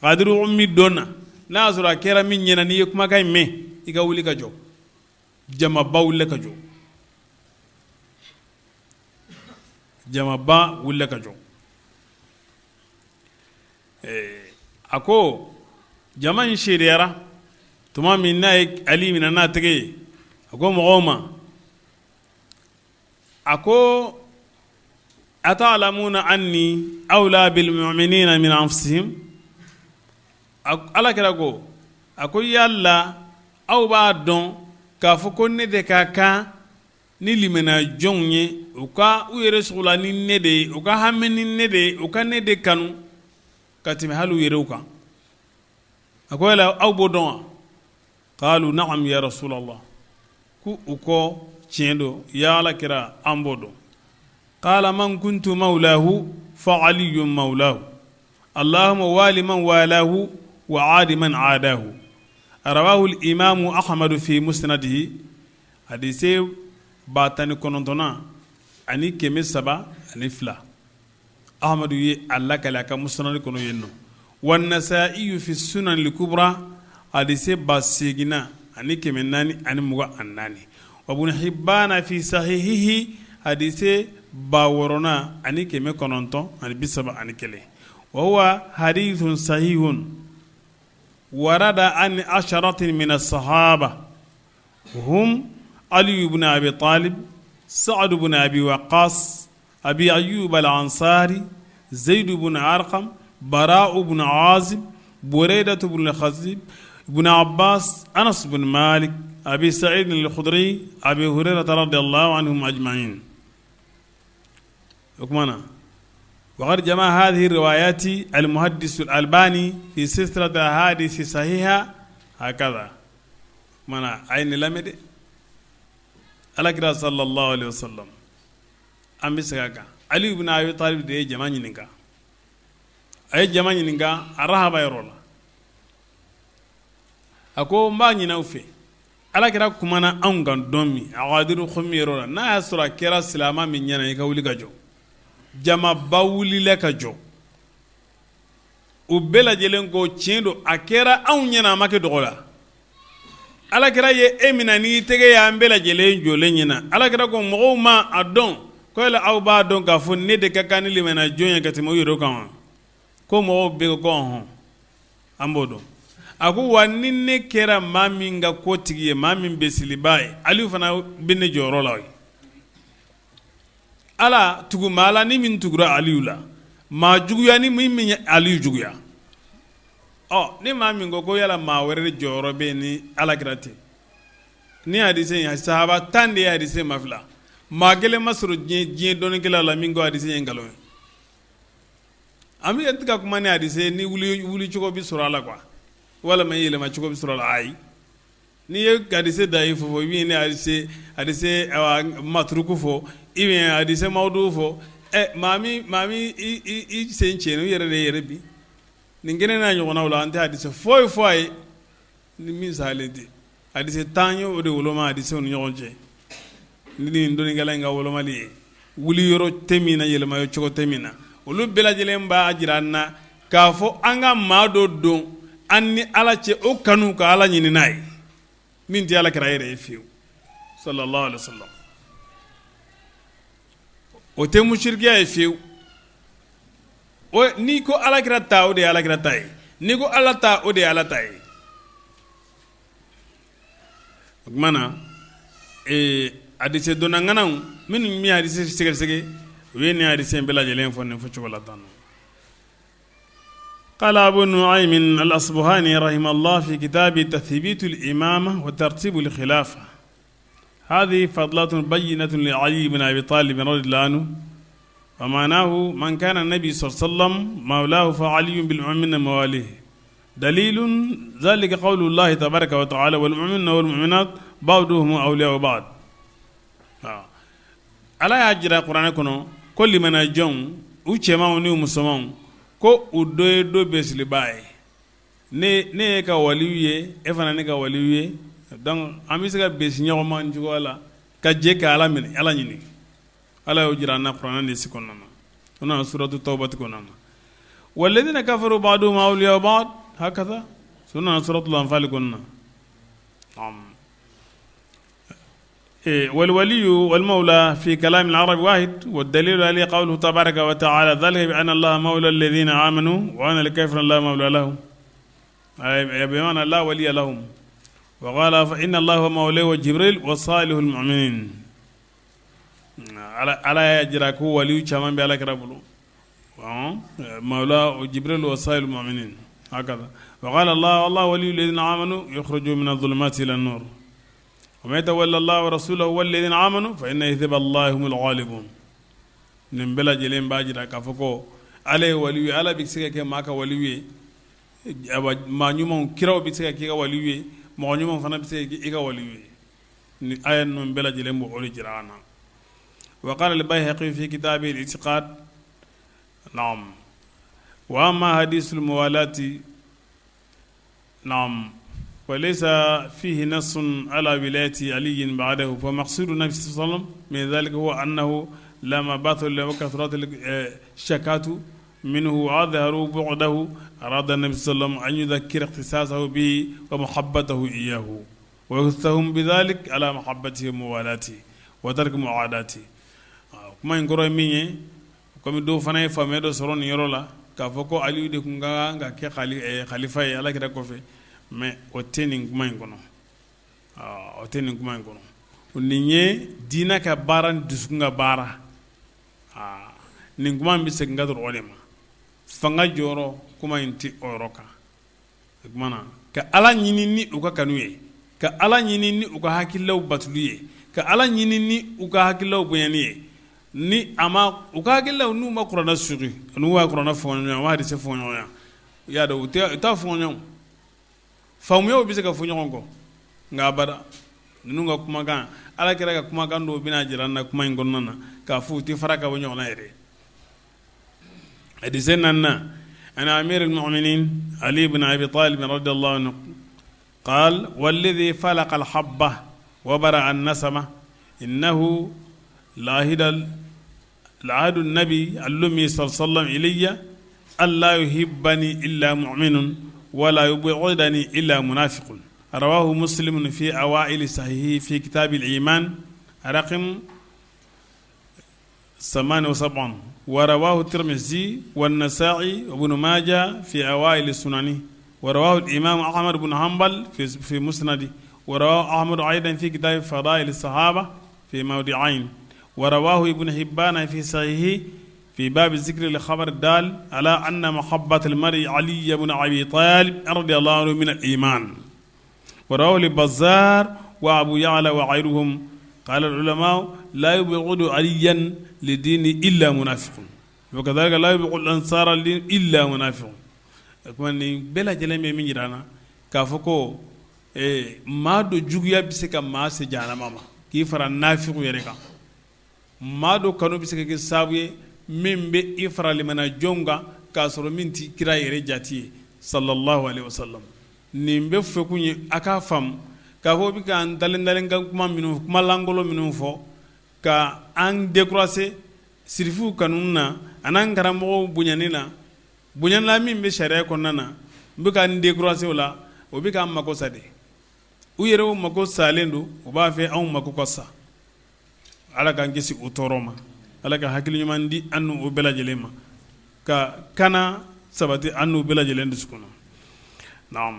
Ghadir Khummi don na, n'a y'a sɔrɔ a kɛra min ɲɛna, n'i ye kumakan in mɛn, i ka wuli ka jɔ. Jamaba wulila ka jɔ, jamaba wulila ka jɔ. A ko jama in seereyara tuma min n'a ye Ali minɛ n'a tɛgɛ ye, a ko mɔgɔw ma, a ko ata'lamuna anni awla bil mu'minina min anfusihim. Ala kira ko, a ko yala aw b'a dɔn k'a fɔ ko ne de ka kan ni limaniya jɔnw ye, u ka u yɛrɛ sogola ni ne de ye, u ka hami ni ne de ye, u ka ne de kanu ka tɛmɛ hali u yɛrɛw kan. A ko yala aw b'o dɔn wa? Qalu na'am ya rasulallah, ko u ko tiɲɛ don ya Ala kira, an b'o dɔn. Qala man kuntu mawlahu fa aliyun mawlahu allahumma wali man walahu wa adi man adahu. Rawahu al-imamu Ahmadu fi musnadihi, hadise 19302, Ahmadu ye a lakali a ka musnad kɔnɔ yen nɔ. Wa nasa'iyu fi sunan al-kubra, hadise 8424. Wa ibn Hibbana fi sahihihi, hadise 6931. Wa huwa hadithun sahihun warada an asharatin min as-sahaba hum Ali ibn Abi Talib, Sa'd ibn Abi Waqqas, Abi Ayyub al-Ansari, Zaid ibn Arqam, Bara ibn Azib, Burayda ibn al-Khazib, Ibn Abbas, Anas ibn Malik, Abi Sa'id al-Khudri, Abi Hurairah radiyallahu anhum ajma'in. O kuma na, waqad jama'a hadhihi riwayati al-muhaddis al-Albani fi silsilati ahadith sahiha hakaza. O kuma na, a ye nin lamɛn dɛ, Alakira sallallahu alaihi wasallam, an bɛ segin a kan, Ali ibn Abi Talib de ye jama ɲininka, a ye jama ɲininka arahaba yɔrɔ la. A ko n b'a ɲini aw fɛ, Ala kira kumana anw kan don min Ghadir Khummi yɔrɔ la, n'a y'a sɔrɔ a kɛra silamɛ min ɲɛna, i ka wuli ka jɔ. Jamaba wulila ka jɔ, u bɛɛ lajɛlen ko tiɲɛ don, a kɛra anw ɲɛna, a ma kɛ dogo la. Ala kira ye e minɛ n'i tɛgɛ ye an bɛɛ lajɛlen jɔlen ɲɛna. Ala kira ko mɔgɔw ma a dɔn ko yala aw b'a dɔn k'a fɔ ne de ka kan ni limaniya jɔn ye ka tɛmɛ u yɛrɛ kan wa? Ko mɔgɔw bɛɛ ko ɔhɔn, an b'o dɔn. A ko wa ni ne kɛra maa min ka ko tigi ye, maa min bisimilabaa ye, Aliyu fana bɛ ne jɔyɔrɔ la. O ye Ala tugu maa la ni min tugura Aliyu la, maa juguya ni min ye Aliyu juguya. Ɔ ni maa min ko ko yala maa wɛrɛ de jɔyɔrɔ bɛ yen ni Ala kira tɛ, ni hadise in sahaba 10 de ye hadise mafilɛ, maa kelen ma sɔrɔ diɲɛ dɔnnikɛla la min ko hadise in ye nkalon ye. An bɛ tɛ ka kuma ni hadise ni wuli cogo bɛ sɔrɔ a la quoi, walima yɛlɛma cogo bɛ sɔrɔ a la. Ayi, n'i ye hadise dayifu fɔ, i bɛ ni hadise maturuku fɔ, i bɛ hadise mawudu fɔ, ɛ maa min i sen cɛn, i yɛrɛ de yɛrɛ bi nin kelen n'a ɲɔgɔnnaw la. An tɛ hadise foyi fɔ a ye ni min salen tɛ. Hadise 10 ye o de woloma hadisew ni ɲɔgɔn cɛ ni nin dɔnnikɛla in ka wolomali ye, wuli yɔrɔ tɛ min na, yɛlɛma cogo tɛ min na. Olu bɛɛ lajɛlen b'a jira an na k'a fɔ an ka maa dɔ don. an ni Ala cɛ, o kanu ka Ala ɲini n'a ye, min tɛ Ala kira yɛrɛ ye fiyewu, sallallahu alaihi wasallam. O tɛ musirikiya ye fiyewu. N'i ko Ala kira ta, o de ye Ala kira ta ye. N'i ko Ala ta, o de ye Ala ta ye. O tuma na hadisi dɔnna ŋanaw minnu bɛ hadisi sɛgɛsɛgɛ, u ye nin hadisi in bɛɛ lajɛlen fɔ nin fɔcogo la tan. قال أبو نعيم الأصبهاني رحمه الله في كتاب تثبيت الإمامة وترتيب الخلافة: هذه فضلة بينة لعلي بن أبي طالب رضي الله عنه، ومعناه من كان النبي صلى الله عليه وسلم مولاه فعلي بالمؤمنين مواليه. دليل ذلك قول الله تبارك وتعالى: والمؤمنون والمؤمنات بعضهم أولياء بعض. Ala y'a jira kuranɛ kɔnɔ ko limana jɔnw, u cɛmanw ni u musomanw, ko u dɔ ye dɔ besilibaa ye. Ne ye ka waliyu ye, e fana ne ka waliyu ye, donc an bɛ se ka besi ɲɔgɔn ma nin cogoya la ka jɛ ka Ala minɛ, Ala ɲini. Ala y'o jira an na kuranɛ de si kɔnɔna na, o nana suratu Tawbati kɔnɔna na. Walladina kafaru ba'duhum awliya'u ba'd hakaza, o nana suratul Anfal kɔnɔna na. والولي والمولى في كلام العرب واحد، والدليل عليه قوله تبارك وتعالى: ذلك بأن الله مولى الذين آمنوا وأن الكافرين لا مولى لهم، أي بمعنى لا ولي لهم. وقال: فإن الله هو مولاه وجبريل وصالح المؤمنين. Ala y'a jira ko waliyu caman bɛ Ala kira bolo: مولى جبريل وصالح المؤمنين هكذا. وقال الله: الله ولي الذين آمنوا يخرجهم من الظلمات إلى النور ومن يتول الله ورسوله والذين آمنوا فإن حزب الله هم الغالبون. Nin bɛɛ lajɛlen b'a jira k'a fɔ ko Ala ye waliyu ye. Ala bɛ se ka kɛ maa ka waliyu ye, maa ɲumanw, kiraw bɛ se ka k'i ka waliyu ye, mɔgɔ ɲumanw fana bɛ se ka k'i ka waliyu ye. Ni aya ninnu bɛɛ lajɛlen b'o de jira an na. وقال البيهقي في كتابه الاعتقاد: نعم، وأما حديث الموالاة، نعم، وليس فيه نص على ولاية علي بعده، فمقصود النبي صلى الله عليه وسلم من ذلك هو أنه لما بطل وكثرت الشكاة منه وأظهروا بغضه، أراد النبي صلى الله عليه وسلم أن يذكر اختصاصه به ومحبته إياه، ويحثهم بذلك على محبته وموالاته وترك معاداته. Kuma in kɔrɔ ye min ye, komi dɔw fana ye faamuya dɔ sɔrɔ nin yɔrɔ la k'a fɔ ko Aliyu de tun ka kan ka kɛ khalifa ye Ala kira kɔfɛ, mais o tɛ nin kuma in kɔnɔ, o tɛ nin kuma in kɔnɔ. Nin ye diinɛ ka baara ni dusukun ka baara. Nin kuma in bɛ segin ka dɔrɔn o de ma. Fanga jɔyɔrɔ kuma in tɛ o yɔrɔ kan. O tuma na, ka Ala ɲini ni u ka kanu ye, ka Ala ɲini ni u ka hakililaw batuli ye, ka Ala ɲini ni u ka hakililaw bonyani ye, ni a ma u ka hakililaw n'u ma kuranɛ sugi, n'u b'a kuranɛ fɔ ɲɔgɔn, u b'a hadisi fɔ ɲɔgɔn, i y'a dɔn, u t'a fɔ ɲɔgɔn. Faamuyaw bɛ se ka fɔ ɲɔgɔn kɔ, nka abada ninnu ka kumakan, Ala kira ka kumakan dɔw bɛna jira an na kuma in kɔnɔna na k'a fɔ u tɛ fara ka bɔ ɲɔgɔn na yɛrɛ. Hadisi naaninan: عن أمير المؤمنين علي بن أبي طالب رضي الله عنه قال: والذي فلق الحبة وبرأ النسمة إنه لعهد النبي الأمي صلى الله عليه وسلم إلي ألا يحبني إلا مؤمن ولا يبغضني إلا منافق. رواه مسلم في أوائل صحيحه في كتاب الإيمان رقم 78، ورواه الترمذي والنسائي وابن ماجه في أوائل السنن، ورواه الإمام أحمد بن حنبل في مسنده، ورواه أحمد أيضا في كتاب فضائل الصحابة في موضعين، ورواه ابن حبان في صحيحه في باب ذكر الخبر الدال على أن محبة المرء علي بن أبي طالب رضي الله عنه من الإيمان، ورواه البزار وأبو يعلى وغيرهم. قال العلماء: لا يبغض عليا لدينه إلا منافق، وكذلك لا يبغض الأنصار لدينهم إلا منافق. Nin bɛɛ lajɛlen bɛ min jira an na k'a fɔ ko maa dɔ juguya bɛ se ka maa se jahanama ma k'i fara nafigiw yɛrɛ kan. Maa dɔ kanu bɛ se ka kɛ sababu ye min bɛ i fara limana jɔnw kan k'a sɔrɔ min tɛ kira yɛrɛ jati ye, sallallahu alaihi wasallam. Nin bɛ fɛ kun ye a k'a faamu k'a fɔ bɛ k'an dalen ka kuma minnu, kuma lankolon minnu fɔ ka an décourager sirifuw kanu na an'an karamɔgɔw bonyani na, bonyana min bɛ sariya kɔnɔna na. N bɛ ka n décourager o la, o bɛ k'an mako sa de. U yɛrɛ mako salen don, u b'a fɛ anw mako ka sa. Ala k'an kisi o tɔɔrɔ ma. Ala ka hakili ɲuman di an n'u bɛɛ lajɛlen ma, ka kana sabati an n'u bɛɛ lajɛlen dusukun na.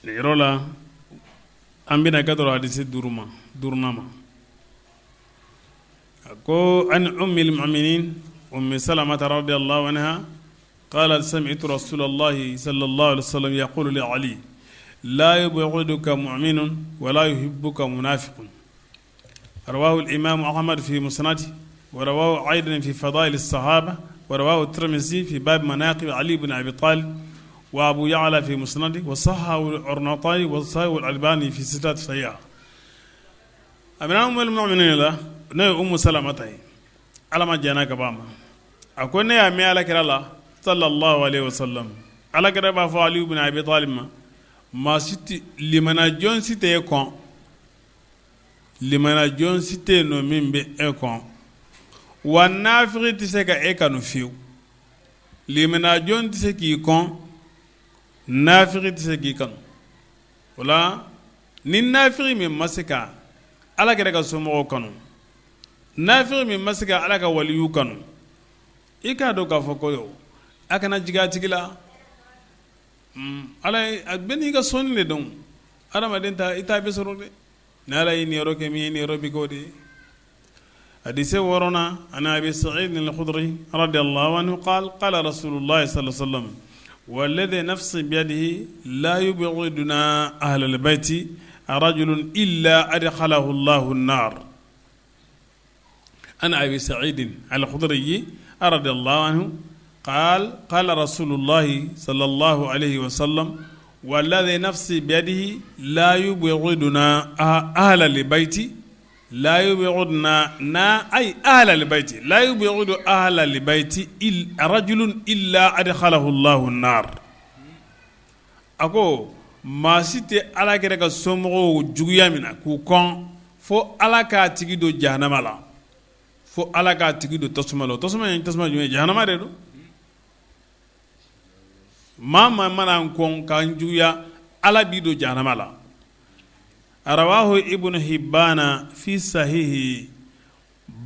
Nin yɔrɔ la, an bɛna ka dɔrɔn hadisi duuru ma, duurunan ma. A ko an ummil mu'minin Ummi Salamata radiyallahu anha qalat sami'tu rasulallahi sallallahu alaihi wasallam yaqulu li Ali la yubghiduka mu'minun wa la yuhibbuka munafiqun. Rawahu al-imam Ahmad fi musnadi wa rawahu aidan fi fadail as-sahaba wa rawahu at-Tirmidhi fi bab manaqib Ali ibn Abi Talib wa Abu Ya'la fi musnadi wa sahhahu al-Arnauti wa sahhahu al-Albani fi silsilat sahiha. A minɛ ummul mu'minin la, n'o ye Umu Salamata ye, Ala ma jɛnna ka b'a ma, a ko ne y'a mɛn Ala kira la sallallahu alaihi wasallam, Ala kira b'a fɔ Ali ibn Abi Talib ma, maa si tɛ limana jɔn si tɛ e kɔn, limana jɔn si tɛ yen nɔ min bɛ e kɔn, wa nafigi tɛ se ka e kanu fiyewu. Limana jɔn tɛ se k'i kɔn, nafigi tɛ se k'i kanu. O la, ni nafigi min ma se ka Ala kira ka somɔgɔw kanu, nafigi min ma se ka Ala ka waliyu kanu, i k'a dɔn k'a fɔ ko a kana jigin a tigi la. Ala a bɛɛ n'i ka sɔnni de don. Adamaden ta, i t'a bɛɛ sɔrɔ dɛ. Ni Ala y'i niyɔrɔ kɛ min ye, niyɔrɔ bɛ k'o de ye. Hadisi wɔɔrɔnan, an Abi Sa'id al-Khudri radiyallahu anhu qala qala Rasulullah sallallahu alaihi wasallam walladhi nafsi biyadihi la yubghiduna ahlal bayti rajulun illa adkhalahu Allahu an-nar. An Abi Sa'id al-Khudri radiyallahu anhu qala qala Rasulullah sallallahu alaihi wasallam walladhi nafsi biyadihi la yubghiduna ahlal bayti la yubghiduna na ay ahlal bayti la yubghidu ahlal bayti rajulun illa adkhalahu Allahu an-nar. A ko maa si tɛ Ala kira ka somɔgɔw juguya minɛ k'u kɔn fo Ala k'a tigi don jahanama la, fo Ala k'a tigi don tasuma la. O tasuma in, tasuma jumɛn? Jahanama de don. Maa maa mana n kɔn k'an juguya, Ala b'i don jahanama la. Rawahu Ibn Hibbana fi sahihi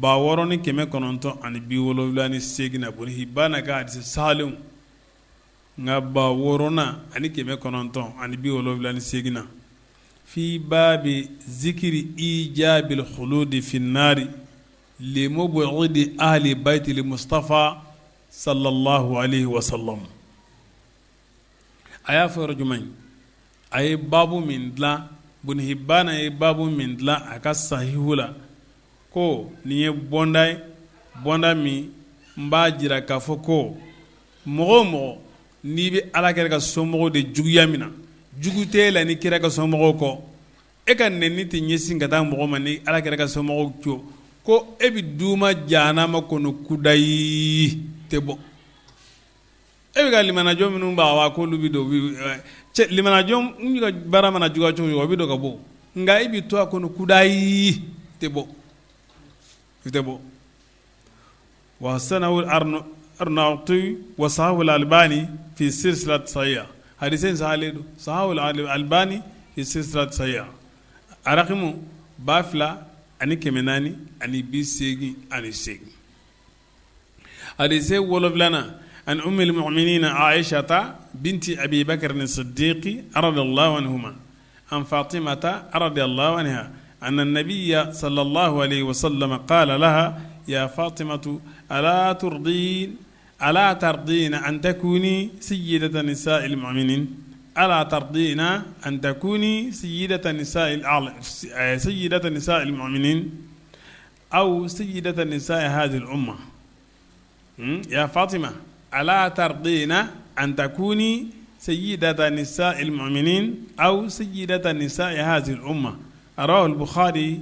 6978 na. Ibn Hibbana ka hadisi sahalenw nka 6978 na, fi babi zikiri ijabil khuludi fi nari limubghidi ahli baytil Mustafa sallallahu alaihi wasallam. A y'a fɔ yɔrɔ jumɛn? A ye baabu min dilan, Ibn Hibbana ye baabu min dilan a ka sahihu la, ko nin ye bɔnda ye, bɔnda min n b'a jira k'a fɔ ko mɔgɔ o mɔgɔ n'i bɛ Ala kira ka somɔgɔw de juguya min na, jugu tɛ e la ni kira ka somɔgɔw kɔ. E ka nɛni tɛ ɲɛsin ka taa mɔgɔ ma ni Ala kira ka somɔgɔw co, ko e bɛ duuma jahanama kɔnɔ kudayi tɛ bɔ. E bɛ ka limanajɔn minnu b'a wa k'olu bɛ don, cɛ limanajɔn ka baara mana juguya cogo o cogo, o bɛ don ka bɔ, nka e bɛ to a kɔnɔ kudayi tɛ bɔ, i tɛ bɔ. Wa hasanahu Arnauti wa sahahu Albani fi silsilati sahiha. Hadisi in sahalen don, sahahu Albani fi silsilati sahiha, a rakimu 2488. Hadisi wolonfilanan, an ummil mu'minina Aishata binti Abi Bakr Siddiqi radiyallahu anhuma an Fatimata radiyallahu anha anna nabiyya sallallahu alaihi wasallam qala laha ya Fatimatu ala turdin ala tardina an takuni sayyidata nisa'il mu'minin ala tardina an takuni sayyidata nisa'il sayyidata nisa'il mu'minin aw sayyidata nisa'i hadhihi al-umma ya Fatima ala tardina an takuni sayyidata nisa'il mu'minin aw sayyidata nisa'i hadhihi al-umma. Rawahu al-Bukhari,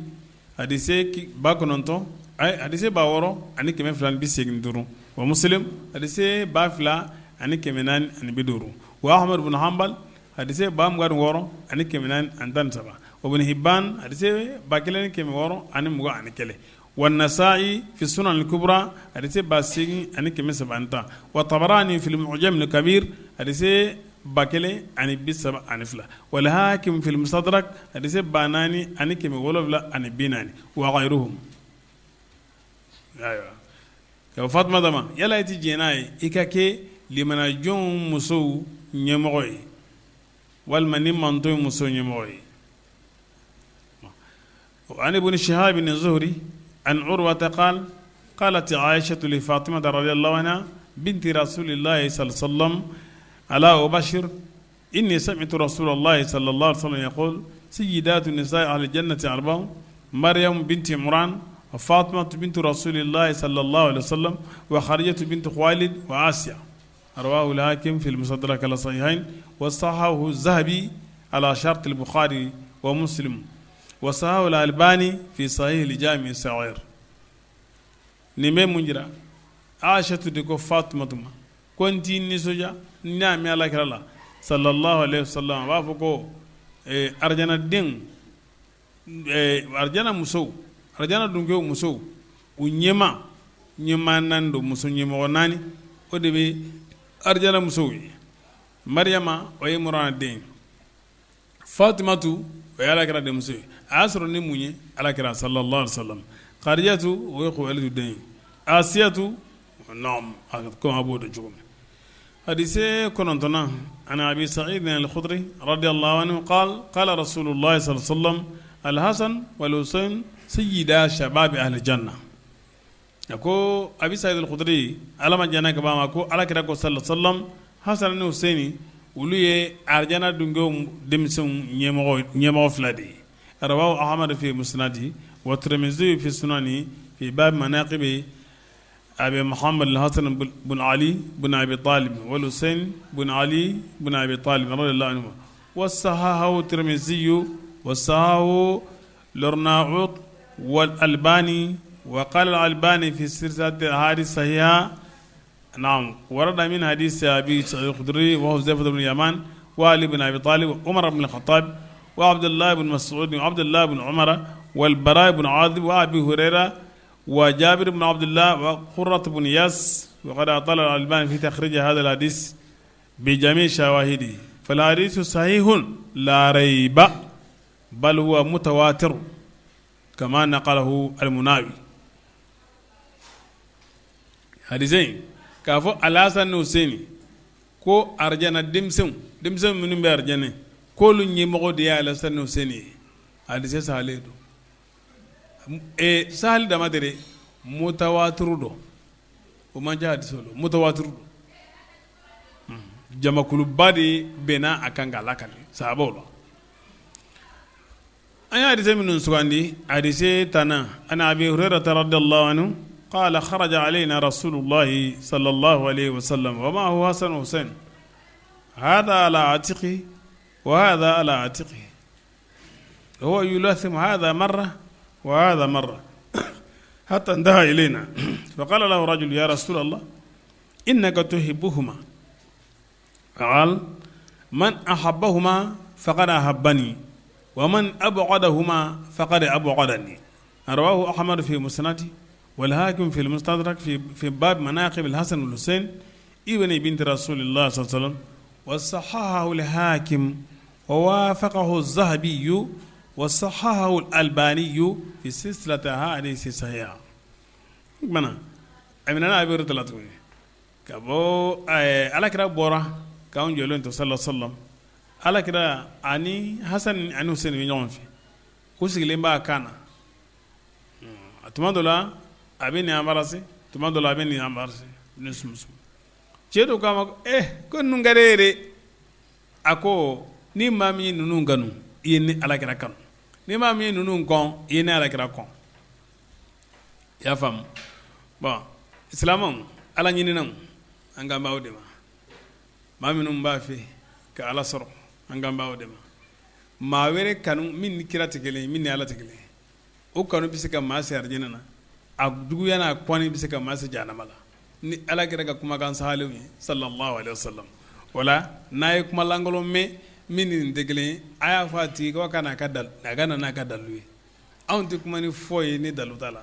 hadisi 9, hadisi 6285, wa Muslim, hadisi 2450, wa Ahmad ibn Hanbal, hadisi 26413, wa Ibn Hibban, hadisi 1621, wa Nasa'i fi sunan al-kubra, hadisi 8310, wa Tabarani fi al-mu'jam al-kabir, hadise 1032, wal hakim fil mustadrak, hadise 4740, wa ghayruhum. Ayiwa, ka Fatumata ma, yala i tɛ jɛn n'a ye i ka kɛ limanajɔnw musow ɲɛmɔgɔ ye walima ni mantɔn muso ɲɛmɔgɔ ye? An ibn Shihab az-Zuhri an Urwata qala qalat Aishatu li Fatimata radiyallahu anha binti rasulillahi sallallahu alaihi wasallam ala ubashir inni sami'tu rasulallahi sallallahu alaihi wasallam yaqul sayyidatu nisa'i ahli jannati arba'un Maryam binti Imran wa Fatimatu binti rasulillahi sallallahu alaihi wasallam wa Khadijatu binti Khuwailid wa Asiya. Rawahu al-Hakim fi al-Mustadrak ala sahihayn wa sahahahu az-Zahabi ala shart al-Bukhari wa Muslim wa sahahahu al-Albani fi sahih al-Jami' as-Saghir. Nin bɛ mun jira? Aishatu de ko Fatumatu ma ko n t'i nisɔndiya, n y'a mɛn Ala kira la sallallahu alaihi wasallam a b'a fɔ ko arijanadenw, arijana musow, arijana dunkew musow, u ɲɛma ɲɛmaa naani don, muso ɲɛmɔgɔ naani, o de bɛ arijana musow ye. Mariyama, o ye Imurana den ye. Fatumatu, o ye Ala kira denmuso ye. A y'a sɔrɔ ni mun ye Ala kira sallallahu alaihi wasallam? Khadijatu, o ye Khuwailidu den ye. Asiyatu, naam, komi a b'o dɔn cogo min. Hadise kɔnɔntɔnnan, an Abi Sa'id al-Khudri radiyallahu anhu qala qala Rasulullah sallallahu alaihi wasallam al-Hasan wal-Husayn sayyida shababi ahli janna. A ko Abi Sa'id al-Khudri, Ala ma jɛnna ka b'a ma, ko Ala kira ko sallallahu alaihi wasallam, Hasan ni Husaini, olu ye arijana dunkew denmisɛnw ɲɛmɔgɔ fila de ye. Rawahu Ahmad fi musnadi wa Tirmizi fi sunani fi bab manaqibi Abi Muhammad al-Hasan bin Ali bin Abi Talib wal Husayn bin Ali bin Abi Talib radiyallahu anhu wa sahahahu Tirmizi wa sahahahu al-Arnaut wal Albani wa qala al-Albani fi silsilati ahadith sahiha na'am warada min hadith Abi Sa'id al-Khudri wa Huzaifa bin Yaman wa Ali bin Abi Talib wa Umar bin al-Khattab wa Abdullah bin Mas'ud wa Abdullah bin Umar wal Bara bin Azib wa Abi Hurairah wa Jabir bin Abdullah wa Qurrat bin Iyas wa qad atala al-Albani fi takhrij hadha al-hadith bi jami' shawahidi fal hadithu sahihun la rayba bal huwa mutawatir kama naqalahu al-Munawi. Hadise in k'a fɔ Al-Hasan ni Husaini ko arijana denmisɛnw, denmisɛn minnu bɛ arijana, k'olu ɲɛmɔgɔ de ye Al-Hasan ni Husaini ye, hadise sahalen don. Sahali dama tɛ dɛ, mutawatiru don. O man ca hadise la, mutawatiru don. Jamakuluba de bɛnna a kan k'a lakali sahabaw la. An ye hadise minnu sugandi, hadise 10nan, an Abi Hurayrata radiyallahu anhu qala kharaja alayna rasulullahi sallallahu alayhi wa sallam wa ma'ahu Hasan wa Husayn hadha ala atiqi wa hadha ala atiqi huwa yulathim hadha marra wa hadha marra hatta intaha ilayna faqala lahu rajul ya rasulallah innaka tuhibbuhuma qala man ahabbahuma faqad ahabbani wa man abghadahuma faqad abghadani. Rawahu Ahmad fi musnadi wal Hakim fi al-Mustadrak fi bab manaqib al-Hasan wal Husayn ibn binti rasulillah sallallahu alaihi wasallam wa sahahahu al-Hakim wa wafaqahu az-Zahabi wa sahahahu al-Albani fi silsilati ahadith sahiha. Kumana a minɛna Abi Hurayrata la tuguni ka bɔ Alakira bɔra k'anw jɔlen to sallallahu alaihi wasallam, Alakira ani Hasan ani Husaini bɛ ɲɔgɔn fɛ, u sigilen b'a kan na. A tuma dɔ la a bɛ nin embrasser, tuma dɔ la a bɛ nin embrasser ni sumusumu. Cɛ dɔ k'a ma ko ninnu ka di e ye dɛ. A ko ni maa min ye ninnu kanu, i ye ne Alakira kanu. Ni maa min ye ninnu kɔn, i ye ne Alakira kɔn. I y'a faamu? Bon, silamɛw, Ala ɲininaw, an kan b'aw de ma. Maa minnu b'a fɛ ka Ala sɔrɔ, an kan b'aw de ma. Maa wɛrɛ kanu min ni kira tɛ kelen ye, min ni Ala tɛ kelen ye, o kanu bɛ se ka maa se arijinɛ na, a juguya n'a kɔnni bɛ se ka maa se jahanama la ni Ala kira ka kumakan sahalenw ye sallallahu alaihi wasallam. O la, n'a ye kuma lankolon mɛn min ni nin tɛ kelen ye, a y'a fɔ a tigi ko a ka na n'a ka dalu ye. Anw tɛ kuma ni fɔ ye ni dalu t'a la.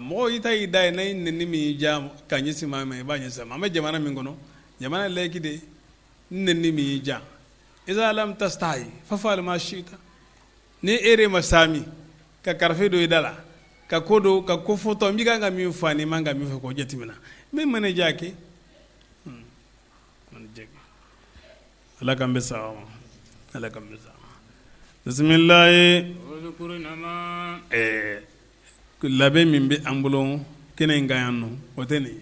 Mɔgɔ i ta y'i da ye, n'a ye nɛni min y'i diya ka ɲɛsin maa ma, i b'a ɲɛsin a ma. An bɛ jamana min kɔnɔ, Jamana ye laïque de ye. N nɛni min y'i diya, iza lam tastahi faf'al ma shi'ta. Ni e yɛrɛ ma sami ka karafe don i da la ka ko don ka ko fɔtɔ n b'i kan ka min fɔ ani man ka min fɔ k'o jateminɛ, min mana diya kɛ. Ala k'an bɛn sawaba ma, Ala k'an bɛn sawaba ma. Bisimilayi, labɛn min bɛ an bolo kɛnɛ in kan yan nɔ, o tɛ nin ye,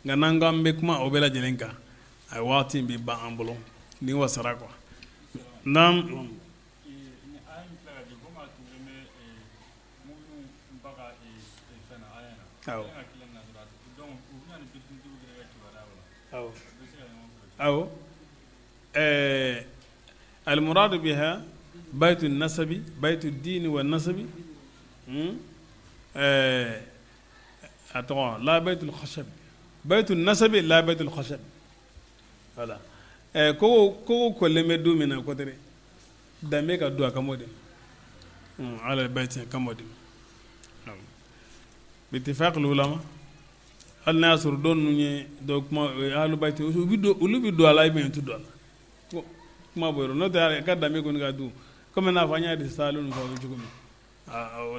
nka n'an ko an bɛ kuma o bɛɛ lajɛlen kan, a waati bɛ ban an bolo ni wasara quoi. Naam. Awɔ, al-muradu biha baytu nasabi baytu dini wa nasabi, a tɔgɔ la baytul khashab, baytu nasabi la baytul khashab. Voilà, kogo kolen bɛ du min na, ko tɛ danbe ka du a kan de ma, ala bayti kan de ma, bi ittifaqil ulama. Hali n'a y'a sɔrɔ dɔw ninnu ye dɔw kuma ahlul bayti, olu bɛ don a la, i bɛ tu don a la, kuma bɔ yɔrɔ n'o tɛ ka danbe kɔni ka du komi n'a fɔ an y'a di sa fɔ cogo min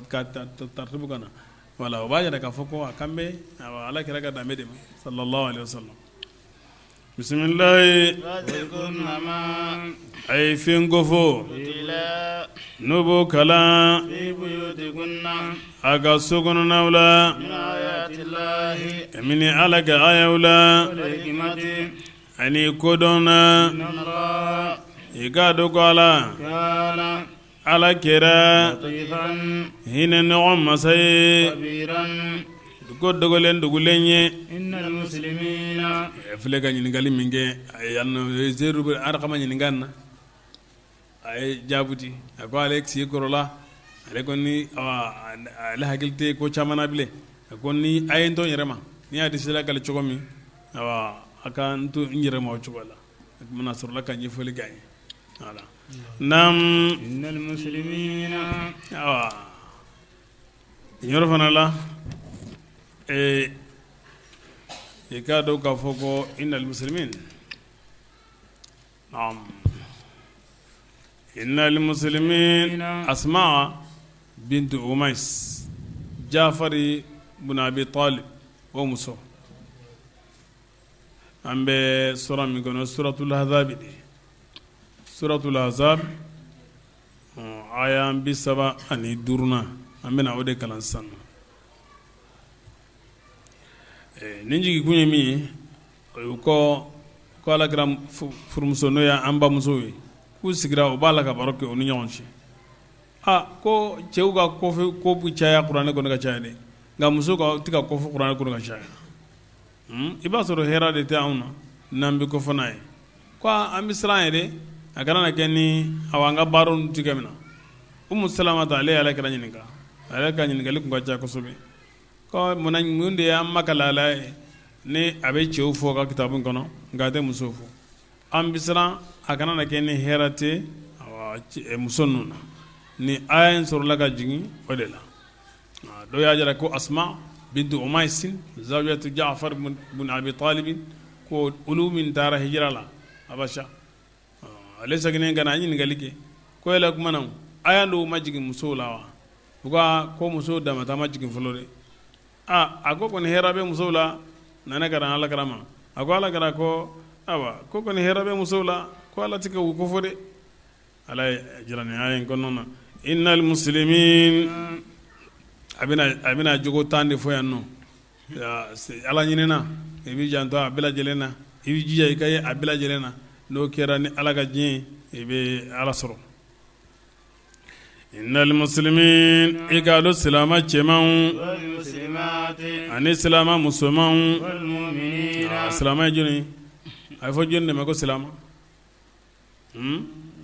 ka taratibu ka na. Voilà, o b'a jira k'a fɔ ko a kan bɛ ala kira ka danbe de ma, sallallahu alaihi wasallam. Bisimilayi, a ye fɛn ko fɔ n'o b'o kalan a ka so kɔnɔnaw la, kabini ala ka ayaw la ani kodɔn na. I k'a dɔn ko ala Ala kɛra hinɛ ɲɔgɔn masa ye, ko dogolen dogolen ye. Filɛ ka ɲininkali min kɛ yan, Zeyidu bun Arkama ɲininka na, a ye jaabi di. A ko ale si kɔrɔla, ale kɔni ale hakili tɛ ko caman na bilen. A ko ni a ye n to n yɛrɛ ma, ni y'a hadisi lakali cogo min, a ka n to n yɛrɛ ma o cogo la. A tuma na sɔrɔla ka ɲɛfɔli kɛ a ye. Voilà. Naam. Innal muslimina. Awa. Nin yɔrɔ fana la, i k'a dɔn k'a fɔ ko innal muslimin. Naam. Innal muslimin Asma bintu Umais Jafari bun Abi Talib o muso. An bɛ sura min kɔnɔ, suratul Ahzab de, suratul Ahzab aya 35nan, an bɛna o de kalan sisan. Nin jigin kun ye min ye, o ye ko ala kira furumuso, n'o y'an bamuso ye, k'u sigira u b'a la ka baro kɛ u ni ɲɔgɔn cɛ. Aa, ko cɛw ka ko bɛ caya kuranɛ kɔnɔ ka caya dɛ, nka muso ka tɛ ka kofɔ kuranɛ kɔnɔ ka caya. I b'a sɔrɔ hɛrɛ de tɛ anw na n'an bɛ kofɔ n'a ye, ko an bɛ siran yɛrɛ a kana na kɛ ni an ka baaraw tigɛ min na. Umu Salamata, ale ye ala kira ɲininka, ale ka ɲininkali tun ka ca kosɛbɛ, ko munna, mun de y'an ma ka lahala ye ni a bɛ cɛw fɔ ka kitabu kɔnɔ nka a tɛ musow fɔ? An bɛ siran a kana na kɛ ni hɛrɛ tɛ muso ninnu na. Ni aya in sɔrɔla ka jigin o de la. Dɔw y'a jira ko Asma bintu Umaysi zawjatu Jafar bun Abi Talib, ko olu min taara hijira la Habasha, ale seginnen ka na, a ye ɲininkali kɛ ko yala kuma na aya dɔw ma jigin musow la wa? U ko musow damata ma jigin fɔlɔ dɛ. Aa, a ko kɔni hɛrɛ bɛ musow la. Nana ka na ala kira ma, a ko ala kira ko awa, ko kɔni hɛrɛ bɛ musow la, ko ala tɛ k'u kofɔ dɛ. Ala y'a jira nin aya in kɔnɔna na, innal muslimin, a bɛna jogo 10 de fɔ yan nɔ. Ala ɲinina, i b'i janto a bɛɛ lajɛlen na, i bɛ jija i ka ye a bɛɛ lajɛlen na. N'o kɛra, ni ala ka diɲɛ, i bɛ ala sɔrɔ. Innal muslimin, i k'a dɔn silamɛ cɛmanw ani silamɛ musomanw. Silamɛ ye jɔni? A bɛ fɔ jɔni de ma ko silamɛ?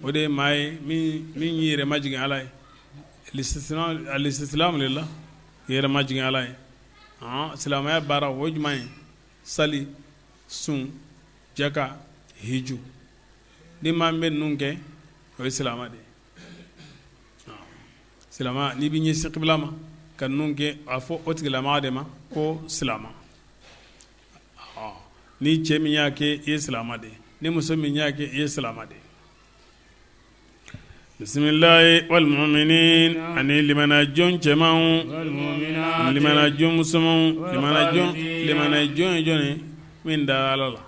O de ye maa ye min y'i yɛrɛ majigin ala ye, al-istislamu lillah, k'i yɛrɛ majigin ala ye. Silamɛya baara o ye jumɛn ye? Sali, sun, jaka, hiju. Ni maa min bɛ ninnu kɛ, o ye silamɛ de ye. Silamɛ, n'i bɛ ɲɛsin kibila ma ka ninnu kɛ, a fɔ o tigilamaa de ma ko silamɛ. Ni cɛ min y'a kɛ, i ye silamɛ de ye. Ni muso min y'a kɛ, i ye silamɛ de ye. Bisimilahi walmuminin ani limanajɔn cɛmanw, limanajɔn musomanw. Limanajɔn ye jɔn ye? Min dara Ala la.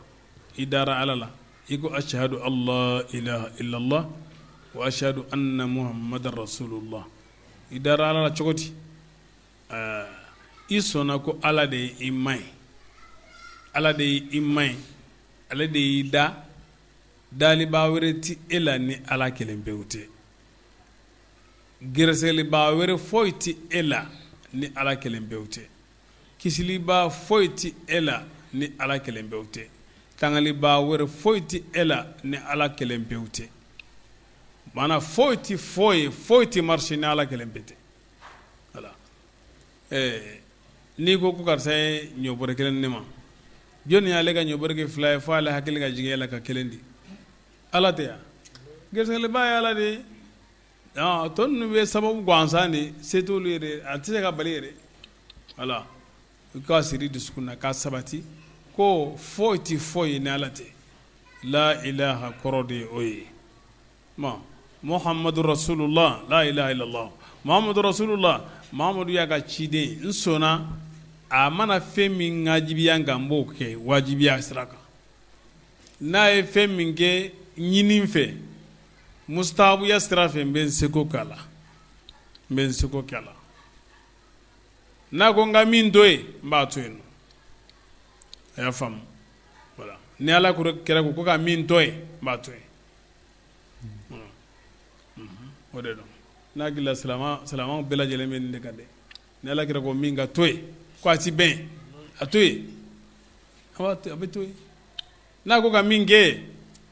I dara Ala la, i ko ashadu ala ilaha illallah wa ashadu anna muhammadan rasulullah. I dara Ala la cogo di? I sɔnna ko Ala de ye i ma ye, Ala de ye i ma ye, ale de y'i da. Dalibaa wɛrɛ tɛ e la ni Ala kelen pewu tɛ. Gɛrɛsɛgɛlibaa wɛrɛ foyi tɛ e la ni Ala kelen pewu tɛ. Kisilibaa foyi tɛ e la ni Ala kelen pewu tɛ. Tangalibaa wɛrɛ foyi tɛ e la ni Ala kelen pewu tɛ. Maana foyi tɛ foyi foyi tɛ marcher ni Ala kelen pe tɛ. Voilà. Ɛɛ n'i ko ko karisa ye ɲɔbɔrɔ kelen di ne ma, jɔnni y'ale ka ɲɔbɔrɔ kɛ fila ye fo ale hakili ka jigin e la ka kelen di? Ala tɛ yan? Gɛrɛsɛgɛlibaa ye Ala de ye. Tɔ ninnu bɛ sababu gansan de, se t'olu ye dɛ, a tɛ se ka bali yɛrɛ. Voilà, i k'a siri dusukun na k'a sabati ko foyi tɛ foyi ye ni Ala tɛ. La ilaha kɔrɔ de ye o ye. Muhamadu rasulullah la ilaha illallah Muhamadu rasulullah, Muhamadu y'a ka ciden. N sɔnna a mana fɛn min wajibiya n kan, n b'o kɛ wajibiya sira kan. N'a ye fɛn min kɛ ɲini fɛ mustahabuya sira fɛ, n bɛ n seko k'a la, n bɛ n seko k'a la. N'a ko n ka min to yen, n b'a to yen. A y'a faamu? Voilà, ni Ala kira ko ka min to yen, n b'a to yen. O de don n'a hakili silamɛw bɛɛ lajɛlen bɛ nin de kan dɛ. Ni Ala kira ko min ka to yen, ko a ti bɛn, a to yen, a bɛ to yen. N'a ko ka min kɛ,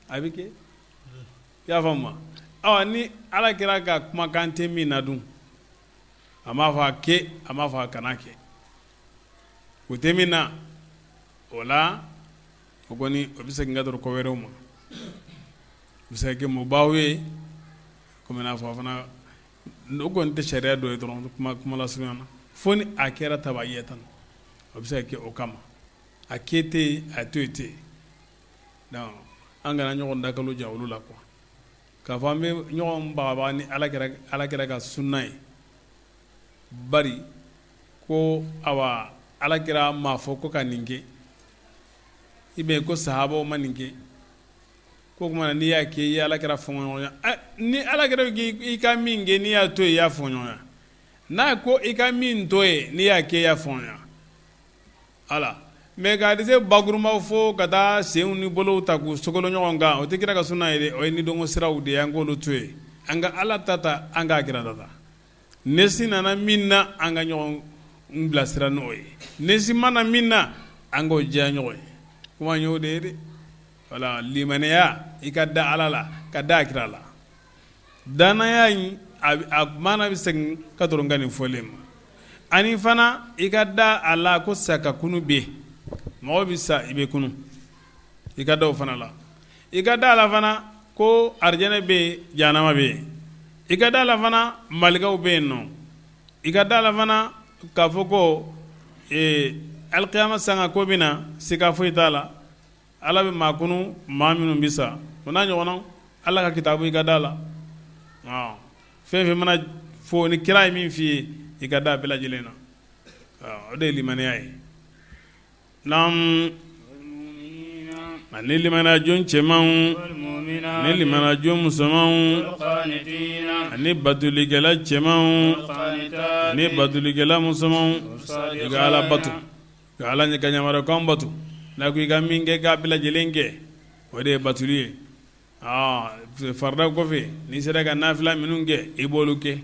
a bɛ kɛ. I y'a faamu ma? Ni Ala kira ka kumakan tɛ min na dun, a m'a fɔ a kɛ, a m'a fɔ a kana kɛ, o tɛ min na, o la o kɔni o bɛ segin ka dɔrɔn ko wɛrɛw ma. O bɛ se ka kɛ mubahu ye, komi n'a fɔ fana o kɔni tɛ sariya dɔ ye dɔrɔn. Kuma lasurunya na, fo ni a kɛra tabaiyatan, o bɛ se ka kɛ o kama. A kɛ tɛ yen, a to yen tɛ yen. Donc an kana ɲɔgɔn dakalo jan olu la quoi, k'a fɔ an bɛ ɲɔgɔn bagabaga ni Ala kira ka sunna ye. Bari ko awa Ala kira m'a fɔ ko ka nin kɛ, i bɛ ko sahabaw ma nin kɛ, ko tuma n'i y'a kɛ, i ye Ala kira fɔɲɔgɔnya. Ni Ala kira i ka min kɛ, n'i y'a to yen, i y'a fɔɲɔgɔnya. N'a ko i ka min to yen, n'i y'a kɛ, i y'a fɔɲɔgɔnya. Ala mais ka hadise bakurunba fo ka taa senw ni bolow ta k'u sogolon ɲɔgɔn kan, o tɛ kira ka sunna ye dɛ. O ye nidungɔ siraw de ye, an k'olu to yen. An ka Ala ta ta, an k'a kira ta ta. Nasi nana min na, an ka ɲɔgɔn bilasira n'o ye. Nasi ma na min na, an k'o jɛya ɲɔgɔn ye. Kuma y'o de ye dɛ. Voilà, limaniya, i ka da Ala la, ka da a kira la. Danaya in, a maana bɛ segin ka dɔrɔn ka nin fɔlen ma. Ani fana i ka da a la ko sa ka kunu bɛ yen. Mɔgɔ bɛ sa, i bɛ kunu, i ka da o fana la. I ka da a la fana ko arijɛnɛ bɛ yen, jahanama bɛ yen. I ka da a la fana malikaw bɛ yen nɔ. I ka da a la fana k'a fɔ ko ee alikiyama sanga ko bɛ na, siga foyi t'a la. Ala bɛ maa kunu, maa minnu bɛ sa, o n'a ɲɔgɔnna. Ala ka kitabu, i ka da la. Fɛn fɛn mana fɔ ni kira ye min f'i ye, i ka da bɛɛ lajɛlen na. O de ye limaniya ye. Naamu, ani limaniyajɔn cɛmanw ni limaniyajɔn musomanw, ani batolikɛla cɛmanw ni batolikɛla musomanw. I ka Ala bato, ka Ala ka yamarukan bato. N'a ko i ka min kɛ, k'a bɛɛ lajɛlen kɛ, o de ye batoli ye. Farida kɔfɛ, n'i sera ka nafila minnu kɛ, i b'olu kɛ.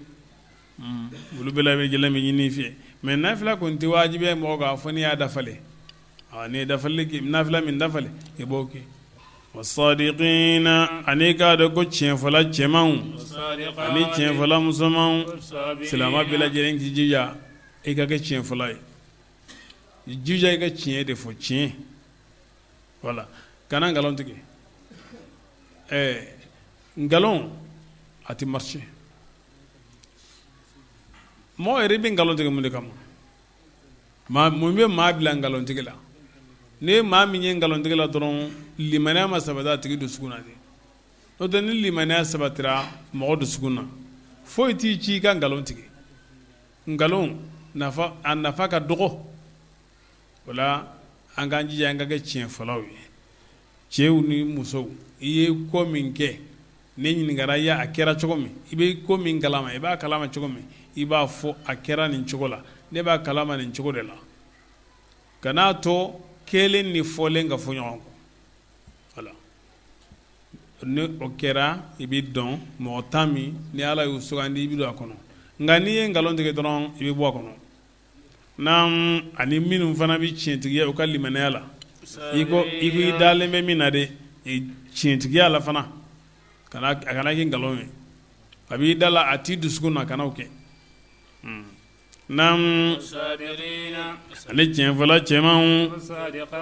Olu bɛɛ lajɛlen bɛ ɲini i fɛ. Mais nafila kɔni tɛ wajibi ye mɔgɔ kan fo n'i y'a dafale. N'i ye dafali nafila min dafale, i b'o kɛ. Wasadikina, ani k'a dɔn ko tiɲɛfɔla cɛmanw ani tiɲɛfɔla musomanw. Silamɛ bɛɛ lajɛlen k'i jija i ka kɛ tiɲɛfɔla ye. I jija i ka tiɲɛ de fɔ, tiɲɛ. Voilà, kana nkalon tigɛ. Ɛɛ nkalon a tɛ marcher. Mɔgɔ yɛrɛ bɛ nkalon tigɛ mun de kama? Maa mun bɛ maa bila nkalon tigɛ la? N'i ye maa min ye nkalontigɛ la dɔrɔn, limaniya ma sabati a tigi dusukun na dɛ. N'o tɛ, ni limaniya sabatira mɔgɔ dusukun na, foyi t'i ci i ka nkalon tigɛ. Nkalon nafa, a nafa ka dɔgɔ. O la, an k'an jija an ka kɛ tiɲɛfɔlaw ye. Cɛw ni musow, i ye ko min kɛ, n'i ɲininkara i a kɛra cogo min, i bɛ ko min kalama, i b'a kalama cogo min, i b'a fɔ a kɛra nin cogo la, ne b'a kalama nin cogo de la. Kan'a to kɛlen ni fɔlen ka fɔ ɲɔgɔn kɔ. Voilà. Ni o kɛra, i bɛ dɔn mɔgɔ 10 min ni Ala y'u sugandi, i bɛ don a kɔnɔ. Nka n'i ye nkalon tigɛ dɔrɔn, i bɛ bɔ a kɔnɔ. Naam, ani minnu fana bɛ tiɲɛtigiya u ka limaniya la, i ko i ko i dalen bɛ min na dɛ, tiɲɛtigiya la fana, a kana kɛ nkalon ye. A b'i da la, a t'i dusukun na, kana o kɛ. Naam, ani tiɲɛfɔla cɛmanw,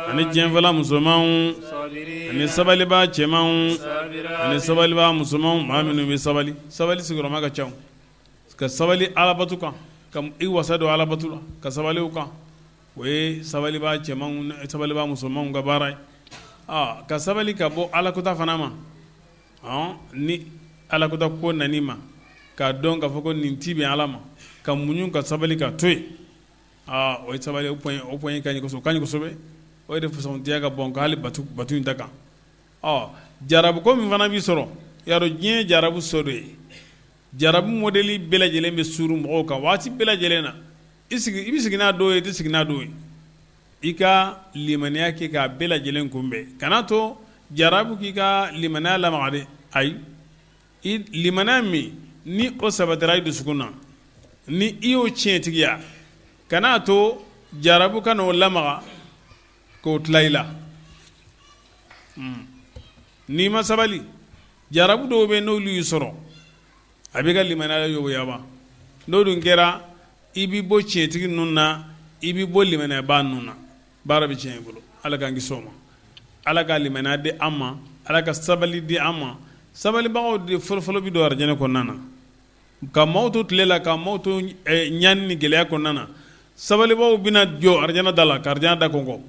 ani tiɲɛfɔla musomanw, ani sabalibaa cɛmanw, ani sabalibaa musomanw, maa minnu bɛ sabali. Sabali sigiyɔrɔma ka ca, ka sabali alabatu kan, ka i wasa don alabatu la, ka sabali o kan, o ye sabalibaa cɛmanw, sabalibaa musomanw ka baara ye. Ka sabali ka bɔ alakota fana ma, ni alakota ko nan'i ma, k'a dɔn k'a fɔ ko nin ti bɛn Ala ma, ka muɲu ka sabali ka to yen, o ye sabali, o point ka ɲi kosɛbɛ. O de fisamantiya ka bon ka hali batu in ta kan. Ɔ, jarabu ko min fana b'i sɔrɔ, y'a dɔn diɲɛ jarabu so dɔ ye, jarabu mɔdɛli bɛɛ lajɛlen bɛ suuru mɔgɔw kan waati bɛɛ lajɛlen na. I bɛ sigi n'a dɔw ye, i tɛ sigi n'a dɔw ye. I ka limaniya kɛ k'a bɛɛ lajɛlen kunbɛn. Kana to jarabu k'i ka limaniya lamaga dɛ. Ayi, i limaniya min ni o sabatira i dusukun na, ni i y'o tiɲɛtigiya, kan'a to jarabu ka n'o lamaga k'o tila i la. N'i ma sabali, jarabu dɔw bɛ, n'olu y'i sɔrɔ, a b'i ka limaniya yoboyaba. N'o dun kɛra, i bɛ bɔ tiɲɛtigi ninnu na, i bɛ bɔ limaniyabaa ninnu na, baara bɛ tiɲɛ i bolo. Ala k'an kisi o ma. Ala ka limaniya di an ma, Ala ka sabali di an ma. Sabalibagaw de fɔlɔfɔlɔ bɛ don arijinɛ kɔnɔna na, ka maaw to tile la, ka maaw to ɲani ni gɛlɛya kɔnɔna na. Sabalibagaw bɛna jɔ arijinɛ da la, ka arijinɛ da kɔnkɔn.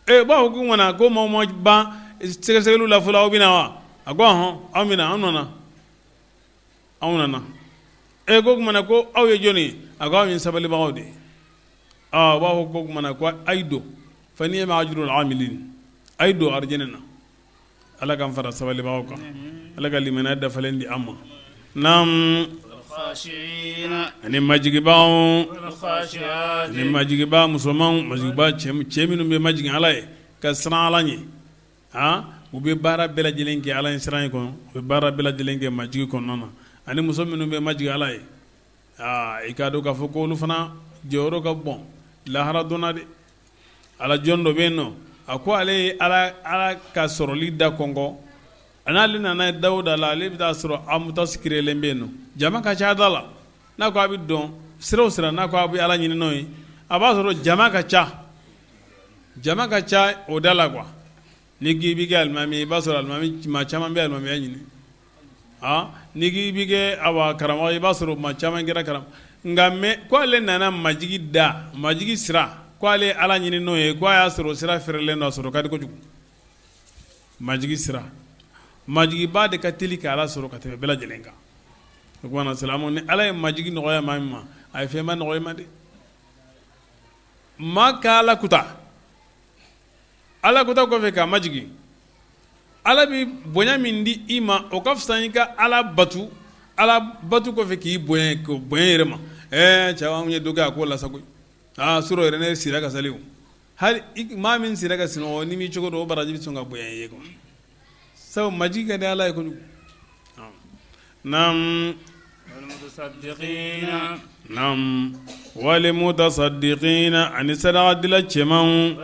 E b'a fɔ k'u mana ko maaw ma ban sɛgɛsɛgɛliw la fɔlɔ, aw bɛna wa? A ko hɔn, anw bɛna, anw nana, anw nana. E ko kumana ko aw ye jɔni ye? A ko anw ye sabalibagaw de ye. Aa, u b'a fɔ ko kumana ko a ye don, fa ni'ma ajrul amilin, a ye don arijinɛ na. Ala k'an fara sabalibagaw kan. Ala ka limaniya dafalen di an ma. Naam, ani majigibaaw, ani majigibaa musomanw, majigibaa cɛ minnu bɛ majigin Ala ye, ka siran Ala ɲɛ, u bɛ baara bɛɛ lajɛlen kɛ Ala ɲɛsiranɲɛ kɔnɔ, u bɛ baara bɛɛ lajɛlen kɛ majigin kɔnɔna na, ani muso minnu bɛ majigin Ala ye. Aa, i k'a dɔn k'a fɔ ko olu fana jɔyɔrɔ ka bon lahara don na dɛ. Ala jɔn dɔ bɛ yen nɔ, a ko ale ye Ala ka sɔrɔli da kɔnkɔn. N'ale nana da o da la, ale bɛ taa sɔrɔ embouteillage créelen bɛ yen nɔ, jama ka ca da la. N'a ko a bɛ don sira o sira, n'a ko a bɛ Ala ɲini n'o ye, a b'a sɔrɔ jama ka ca, jama ka ca o da la quoi. N'i k'i bɛ kɛ alimami ye, i b'a sɔrɔ alimami maa caman bɛ alimamiya ɲini. N'i k'i bɛ kɛ awa karamɔgɔ, i b'a sɔrɔ maa caman kɛra karamɔgɔ. Nka mais ko ale nana majigi da, majigi sira, ko ale Ala ɲini n'o ye, ko a y'a sɔrɔ sira fɛrɛlen don, a sɔrɔ ka di kojugu. Majigi sira, majigibaa de ka teli ka Ala sɔrɔ ka tɛmɛ bɛɛ lajɛlen kan. O tuma na silamɛw, ni Ala ye majigi nɔgɔya maa min ma, a ye fɛnba nɔgɔya i ma dɛ. Maa ka Ala kuta, Ala kuta kɔfɛ k'a majigin, Ala bɛ bonya min di i ma, o ka fisa i ka Ala batu, Ala batu kɔfɛ k'i bonya, k'o bonya yɛrɛ ma. Ɛɛ cɛ, anw ye dɔ kɛ a ko la sa koyi. Aa, surɔ yɛrɛ ne sira ka sali o. Hali maa min sira ka sunɔgɔ, n'i m'i cogo dɔn, o baraji bɛ sɔn ka bonya i ye quoi. Sabu majigin ka di Ala ye kojugu. Naam, naam, wal mutasaddiqina, ani sarakadila cɛmanw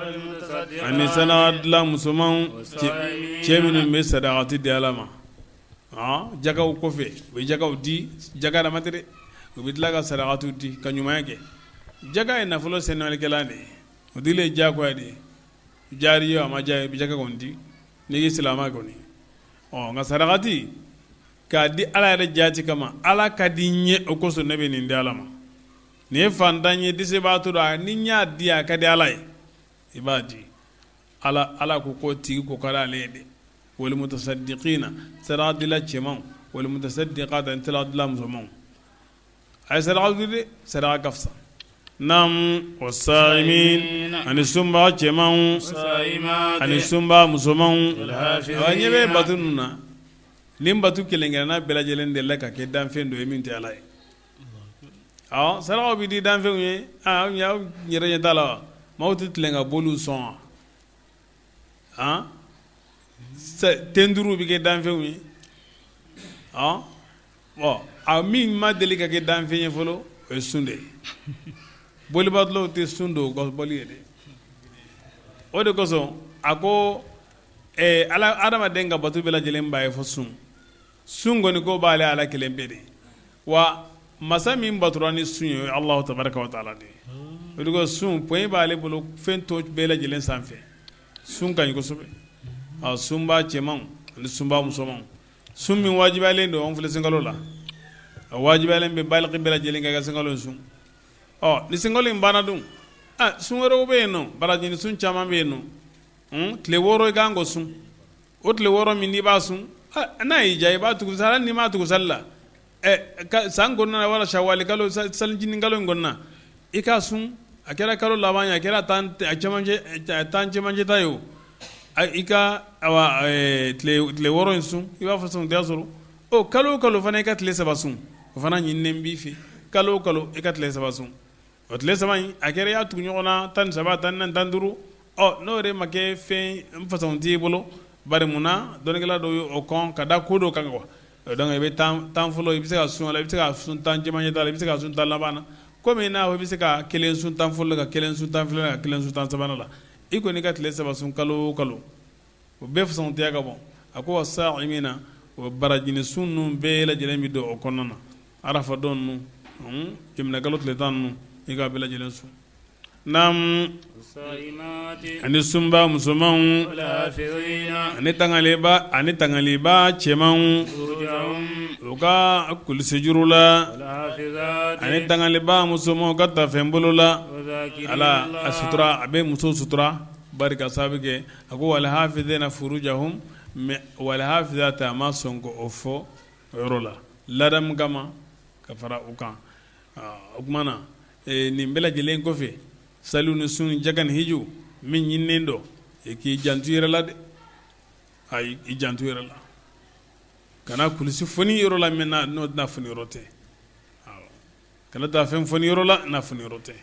ani sarakadila musomanw, cɛ minnu bɛ sarakati di Ala ma, jakaw kɔfɛ u bɛ jakaw di, jaka dama tɛ dɛ, u bɛ tila ka sarakatiw di, ka ɲumanya kɛ. Jaka ye nafolo sɛnɛlikɛlan de ye, o dili ye diyagoya de ye. Diyara i ye, a ma diya i ye, i bɛ jaka kɔni di n'i ye silamɛ kɔni. Ɔ, nka sarakati k'a di Ala yɛrɛ jaati kama, Ala ka di n ye, o kosɔn ne bɛ nin di Ala ma. Nin ye fantan ye, dɛsɛbaatɔ don, ni n y'a di, a ka di Ala ye, i b'a di. Ala ala ko ko tigi ko ka ale ye dɛ walimutasadikina sarakadila cɛmanw walimutasadikati ani sarakadila musomanw a ye saraka di dɛ saraka ka fisa naamu wasayimin ani sunbaa cɛmanw ani sunbaa musomanw a ɲɛ bɛ bato ninnu na nin bato kelen kelenna bɛɛ lajɛlen delila ka kɛ danfɛn dɔ ye min tɛ ala ye ɔ sarakaw bɛ di danfɛnw ye aw yɛrɛ ɲɛ t'a la wa maaw tɛ tilen ka boliw sɔn wa han tenduruw bɛ kɛ danfɛnw ye ɔ a min ma deli ka kɛ danfɛn ye fɔlɔ o ye sun de ye bolibatolaw tɛ sun don u boli ye dɛ o de kosɔn a ko ala adamaden ka bato bɛɛ lajɛlen b'a ye fo sun sun kɔni ko b'ale ala kelen pe de wa masa min batora ni sun ye o ye Alahu tabaraka wa taala de ye o de ko sun point b'ale bolo fɛn tɔ bɛɛ lajɛlen sanfɛ sun ka ɲi kosɛbɛ sunbaa cɛmanw ani sunbaa musomanw sun min wajibiyalen don an filɛ sunkalo la a wajibiyalen bɛ baliki bɛɛ lajɛlen kan ka sunkalo in sun ɔ ni sunkalo in banna dun sun wɛrɛw bɛ yen nɔ barajini sun caman bɛ yen nɔ tile 6 i kan k'o sun o tile 6 min n'i b'a sun n'a y'i diya i b'a tugu sali n'i m'a tugu sali la san kɔnɔna wala sawali kalo salicinin kalo in kɔnɔna i k'a sun a kɛra kalo laban ye a kɛra tan cɛmancɛ ta ye o i ka tile 6 in sun i b'a fɔ tɛ sɔrɔ o kalo kalo fana i ka tile 3 sun o fana ɲininen b'i fɛ kalo kalo i ka tile 3 sun o tile 3 in a kɛra i y'a tugu ɲɔgɔn na 13 14 15 ɔ n'o yɛrɛ ma kɛ fɛn façon t'i bolo bari munna dɔnnikɛla dɔw ye o kɔn ka da ko dɔ kan quoi donc i bɛ tan fɔlɔ i bɛ se ka sun a la i bɛ se ka sun tan cɛmancɛ ta la i bɛ se ka sun tan laban na komi n'a fɔ i bɛ se ka kelen sun tan fɔlɔ ka kelen sun tan filanan ka kelen sun tan sabanan la i kɔni ka tile 3 sun kalo o kalo o bɛɛ fisabatiya ka bon a ko wasayimina o barajini sun ninnu bɛɛ lajɛlen bɛ don o kɔnɔna na arafa don ninnu jaminɛkalo tile 10 ninnu i k'a bɛɛ lajɛlen sun naamu ani sunba musomanw ani tangaliba ani tangaliba cɛmanw u ka kulisi juru la ani tangaliba musomanw ka tafɛn bolo la ala a sutura a bɛ muso sutura barika sababu kɛ a ko walhafizina furujahum mais walhafizati a ma sɔn k'o fɔ o yɔrɔ la ladamu kama ka fara u kan o tuma na nin bɛɛ lajɛlen kɔfɛ saliw ni sun jaka ni hiju min ɲininen don i k'i janto i yɛrɛ la dɛ ayi i janto i yɛrɛ la kana kulisi foni yɔrɔ la min na n'o tɛna foni yɔrɔ tɛ kana taa fɛn foni yɔrɔ la n'a foni yɔrɔ tɛ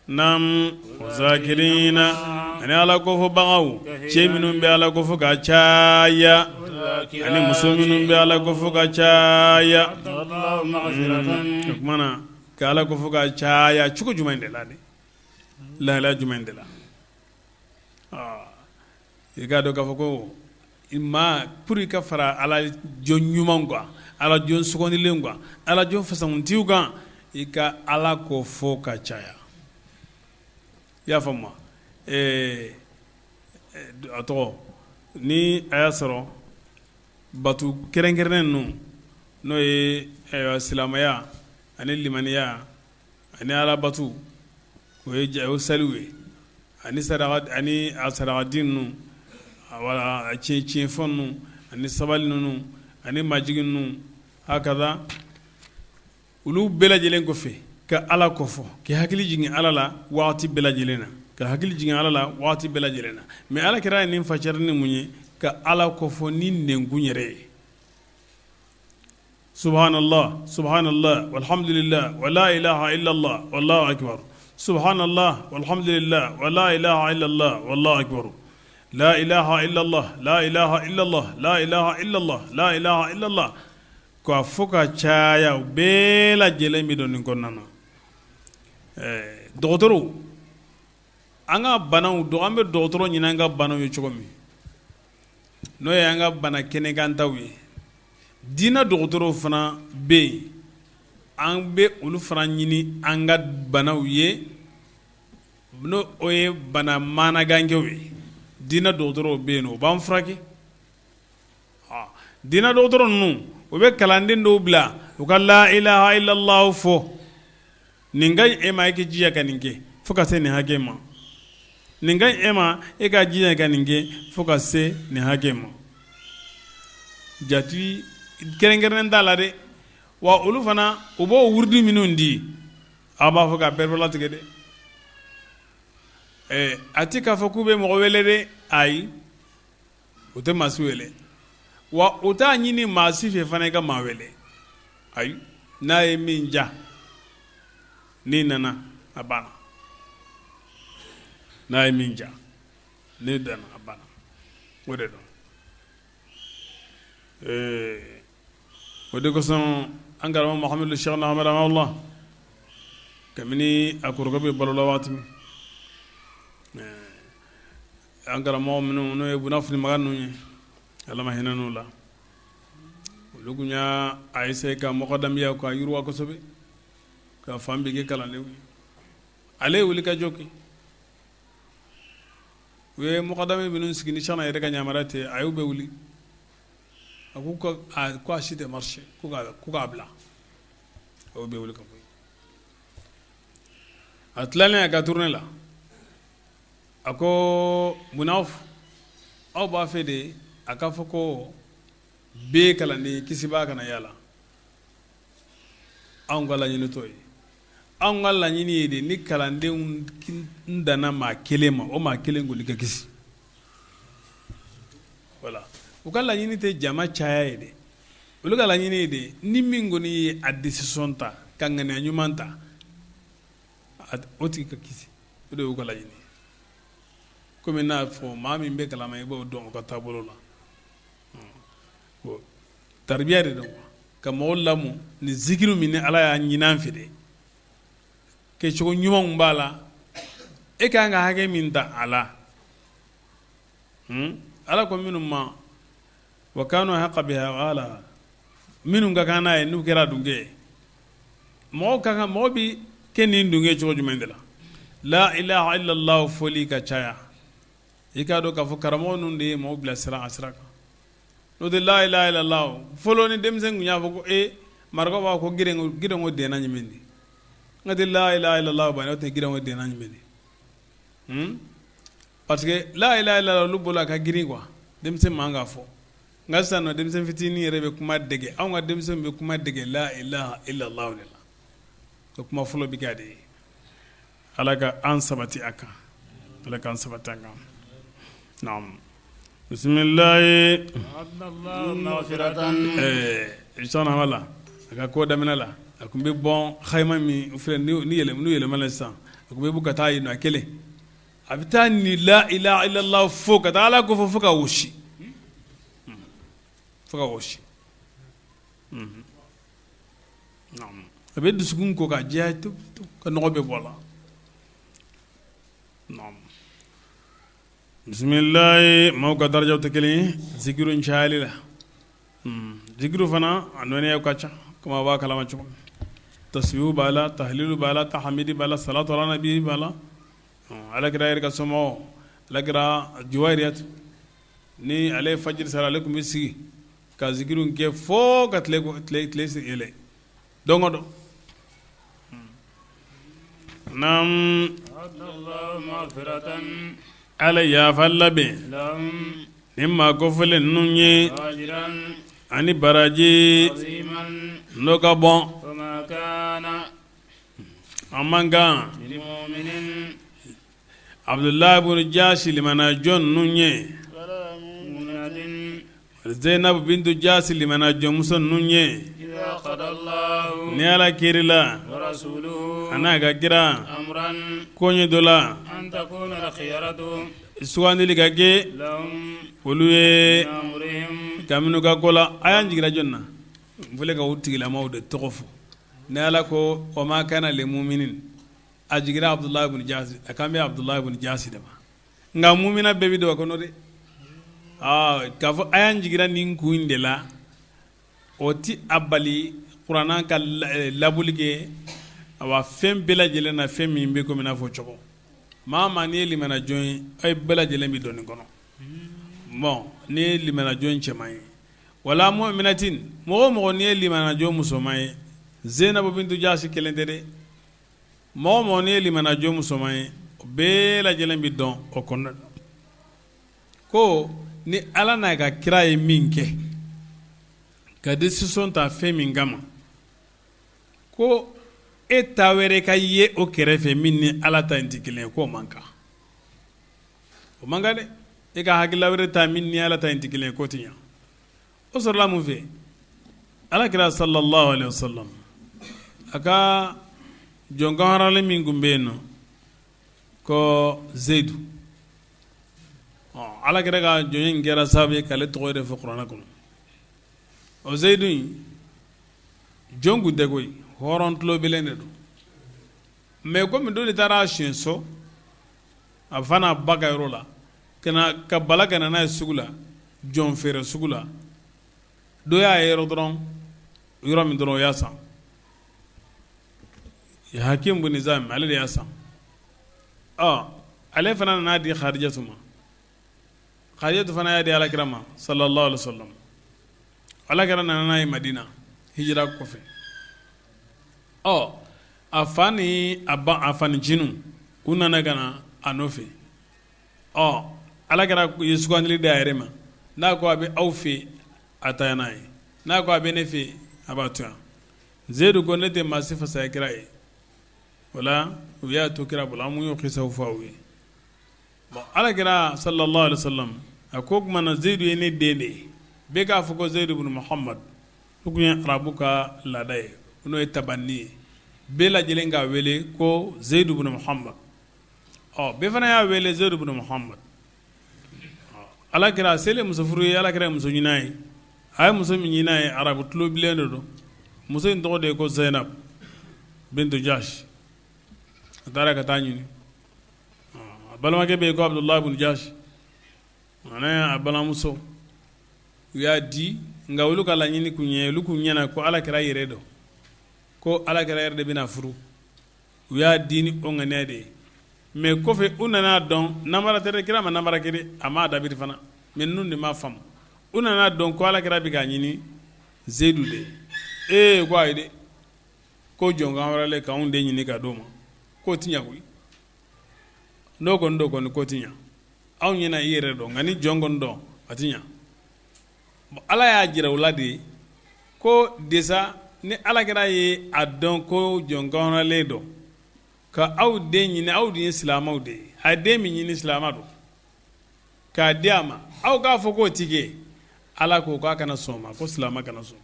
Naamu wazakirina ani ala kofɔbagaw cɛ minnu bɛ ala kofɔ ka caya ani muso minnu bɛ ala kofɔ ka caya o tuma na ka ala kofɔ ka caya cogo jumɛn de la dɛ lahala jumɛn de la I k'a dɔn k'a fɔ ko maa pour i ka fara ala jɔn ɲuman kan ala jɔn sugandilen kan ala jɔn fasamantiw kan i ka ala kofɔ ka caya i y'a faamu a tɔgɔ ni a y'a sɔrɔ bato kɛrɛnkɛrɛnnen ninnu n'o ye silamɛya ani limaniya ani alabatu o ye o saliw ye ani ani a sarakadi ninnu wala tiɲɛ fɔ ninnu ani sabali ninnu ani majigin ninnu hakaza olu bɛɛ lajɛlen kɔfɛ ka ala kofɔ k'i hakili jigin ala la waati bɛɛ lajɛlen na ka hakili jigin ala la waati bɛɛ lajɛlen na mais ala kira ye nin fasari ni mun ye ka ala kofɔ ni nɛnkun yɛrɛ ye Subhanallah subhanallah walhamdulillah wa la ilaha illallah wallahu akbar subhanallah walhamdulillah wa la ilaha illallah wallahu akbar la ilaha illallah la ilaha illallah la ilaha illallah la ilaha illallah k'a fɔ ka caya o bɛɛ lajɛlen bɛ don nin kɔnɔna na ɛɛ dɔgɔtɔrɔw an ka banaw an bɛ dɔgɔtɔrɔ ɲini an ka banaw ye cogo min n'o ye an ka bana kɛnɛkantaw ye diinɛ dɔgɔtɔrɔw fana bɛ yen an bɛ olu fana ɲini an ka banaw ye n'o o ye bana maanagankɛw ye diinɛ dɔgɔtɔrɔw bɛ yen o b'an furakɛ diinɛ dɔgɔtɔrɔ ninnu u bɛ kalanden dɔw bila u ka la ilaha illallah fɔ nin ka ɲi e ma i k'i jija ka nin kɛ fo ka se nin hakɛ ma. Nin ka ɲi e ma, e ka jija i ka nin kɛ fo ka se nin hakɛ ma. Jate kɛrɛnkɛrɛnnen t'a la dɛ. Wa olu fana u b'o wurudi minnu di, aw b'a fɔ k'a pereperelatigɛ dɛ. Ɛɛ a tɛ k'a fɔ k'u bɛ mɔgɔ wele dɛ, ayi, u tɛ maa si wele, wa u t'a ɲini maa si fɛ fana i ka maa wele, ayi, n'a ye min ja n'i nana a banna, n'a ye min ja n'i nana a banna, o de don. Ee o de kosɔn an karamɔgɔ Mahamadu Cheikhna Ahmad rahimahullah kabini a kɔrɔkɛ bɛ balo la waati min, an karamɔgɔ minnu n'o ye Buna Fili Makan ninnu ye, Ala ma hinɛ n'u la, olu tun y'a essayer ka mɔgɔdamiya k'a yiriwa kosɛbɛ, ka fan bɛɛ kɛ kalandenw ye. Ale ye wulikajɔ kɛ, u ye mɔgɔdami minnu sigi ni Cheikhna yɛrɛ ka yamaruya tɛ, a y'u bɛɛ wuli. A ko ko a si tɛ marcher, ko k'a bila. A y'u bɛɛ wuli ka bɔ yen. A tilalen a ka tournée la, a ko Buna, aw b'a fɛ de a k'a fɔ ko bɛɛ kalanden kisibaa kana yala. Anw ka laɲini t'o ye. Anw ka laɲini ye de ni kalandenw danna maa kelen ma, o maa kelen kɔni ka kisi. Voilà, u ka laɲini tɛ jama caya ye dɛ. Olu ka laɲini ye de ni min kɔni ye a décision ta ka ŋaniya ɲuman ta, o tigi ka kisi. O de y'u ka laɲini ye. Komi n'a fɔ maa min bɛ kalama, i b'o dɔn o ka taabolo la. Taribiya de don ka mɔgɔw lamɔ ni zikiri min ni Ala y'a ɲini an fɛ dɛ, kɛcogo ɲumanw b'a la, e ka kan ka hakɛ min ta a la. Ala ko minnu ma wa kanu ahaqqa biha wa ahliha, minnu ka kan n'a ye n'u kɛra dunge ye, mɔgɔ ka kan, mɔgɔ bɛ kɛ nin dunge cogo jumɛn de la? La ilaha illallah fɔli ka caya. I k'a dɔn k'a fɔ karamɔgɔ ninnu de ye mɔgɔw bilasira a sira kan. N'o tɛ la ilaha illallah fɔlɔ, ni denmisɛn tun y'a fɔ ko e marakaw b'a fɔ ko girinko denna ɲuman di, n ka tɛ la ilaha illallah ba, n'o tɛ girinko denna ɲuman di, parce que la ilaha illallah olu bolo a ka girin quoi, denmisɛn man k'a fɔ. Nka sisan nɔ, denmisɛn fitinin yɛrɛ bɛ kuma dege, anw ka denmisɛn bɛ kuma dege la ilaha illallah de la. O kuma fɔlɔ bɛ kɛ de ye. Ala ka an sabati a kan, Ala k'an sabati a kan. Naam, bisimilayi. Ɛɛ la a ka ko daminɛ la, a tun bɛ bɔ xayma min filɛ ni n'u yɛlɛmana sisan, a tun bɛ bɔ ka taa yen nɔ a kelen, a bɛ taa ni la ilaha illallah fo ka taa Ala ko fɔ fo ka wɔsi, fo ka wɔsi. A bɛ dusukun ko ka jɛ, ka nɔgɔ bɛɛ bɔ a la. Bisimilayi. Maaw ka darajaw tɛ kelen ye zikiru cayali la. Zikiru fana a nɔnniya ka ca, komi aw b'a kalama cogo min. Tasibihu b'a la, tahlilu b'a la, tahamidi b'a la, salatu ala nabi b'a la. Alakira yɛrɛ ka somɔgɔw, alakira Juwayiriyatu, ni ale ye fajiri sara, ale tun bɛ sigi ka zikiru kɛ fo ka tile yɛlɛ don o don. Naam, Ala yafa labɛn ni maa kofɔlen ninnu ye ani baraji n'o ka bon. A man kan Abudulayi bun Jasi limana jɔn ninnu ye, Zeinabu bintu Jasi limana jɔnmuso ninnu ye, ni Ala kirila a n'a ka kira koɲɛ dɔ la, sugandili ka kɛ olu ye kabini u ka ko la. Aya in jiginra jɔn na? N filɛ ka o tigilamaw de tɔgɔ fɔ. Ni Ala ko wa ma kana li muminin, a jiginra Abudulayi bun Jasi, a kan bɛ Abudulayi bun Jasi de ma. Nka mumina bɛɛ bɛ don a kɔnɔ dɛ. K'a fɔ aya in jiginra nin kun in de la, o tɛ a bali kuranɛ ka laboli kɛ awa fɛn bɛɛ lajɛlen na, fɛn min bɛ komi n'a fɔ cogo maa maa n'i ye limana jɔn ye, aw bɛɛ lajɛlen bɛ don nin kɔnɔ. Bon, n'i ye limana jɔn cɛman ye wala muminatin, mɔgɔ o mɔgɔ n'i ye limana jɔn musoman ye, Zeinabu bintu Jasi kelen tɛ dɛ. Mɔgɔ o mɔgɔ n'i ye limana jɔn musoman ye. O bɛɛ lajɛlen bɛ dɔn o kɔnɔna na ko ni Ala n'a ka kira ye min kɛ ka décision ta fɛn min kama ko e ta wɛrɛ ka ye o kɛrɛfɛ min ni Ala ta in tɛ kelen ye k'o man kan o man kan dɛ e ka hakilila wɛrɛ ta min ni Ala ta in tɛ kelen ye k'o tɛ ɲɛ o sɔrɔla mun fɛ ala kira sallallahu alaihi wasallam a ka jɔn kanhɔrɔnlen min tun bɛ yen nɔ ko zeyidu ala kira ka jɔn in kɛra sababu ye k'ale tɔgɔ yɛrɛ fɔ kuranɛ kɔnɔ o zeyidu in jɔn tun tɛ koyi hɔrɔn tulobilen de don mais komi dɔ de taara a suɲɛ so a fa n'a ba ka yɔrɔ la ka bala ka na n'a ye sugu la jɔn feere sugu la dɔ y'a ye yɔrɔ dɔrɔn yɔrɔ min dɔrɔn o y'a san Hakim bun Hizam ale de y'a san ɔ ale fana nana di Khadijatu ma Khadijatu fana y'a di alakira ma sallallahu alaihi wasallam alakira nana n'a ye Madina hijira kɔfɛ ɔ a fa ni a ba a faniciniw u nana ka na a nɔfɛ ɔ alakira ye sugandili di a yɛrɛ ma n'a ko a bɛ aw fɛ a taa n'a ye n'a ko a bɛ ne fɛ a b'a to yan zeyidu ko ne tɛ maa si fasaya kira ye o la u y'a to kira bolo an mun y'o kisaw fɔ aw ye bon alakira sallallahu alaihi wasallam a ko tuma na zeyidu ye ne den de ye bɛɛ k'a fɔ ko zeyidu bin muhammad o tun ye arabu ka laada ye n'o ye tabanni ye bɛɛ lajɛlen k'a wele ko zeyidu bin muhammad ɔ bɛɛ fana y'a wele zeyidu bin muhammad ala kira a selen muso furu ye ala kira ye muso ɲini a ye a ye muso min ɲini a ye arabu tulobilen de don muso in tɔgɔ de ye ko zainab bintu jash a taara ka taa ɲini a balimakɛ bɛ yen ko abudulayi bin jash ani a balimamuso u y'a di nka olu ka laɲini kun ye olu kun ɲɛna ko ala kira yɛrɛ dɔn ko ala kira yɛrɛ de bɛna furu u y'a di ni o ŋaniya de ye mais kɔfɛ u nana dɔn namara tɛ dɛ kira ma namara kɛ dɛ a m'a dabiri fana mais ninnu de m'a faamu u nana dɔn ko ala kira bɛ k'a ɲini zeyidu de ye ee ko ayi dɛ ko jɔn kanhɔrɔnlen k'anw den ɲini ka d'o ma k'o tɛ ɲɛ koyi n'o kɔni don kɔni k'o tɛ ɲɛ anw ɲɛna i yɛrɛ dɔn nka ni jɔn kɔni dɔn a tɛ ɲɛ ala y'a jira u la de ko desa ni ala kira ye a dɔn ko jɔn kanhɔrɔnlen don ka aw den ɲini aw dun ye silamɛw de ye a den min ɲini silamɛ don k'a di a ma aw k'a fɔ k'o ti kɛ ala ko k'a kana sɔn ma ko silamɛ kana sɔn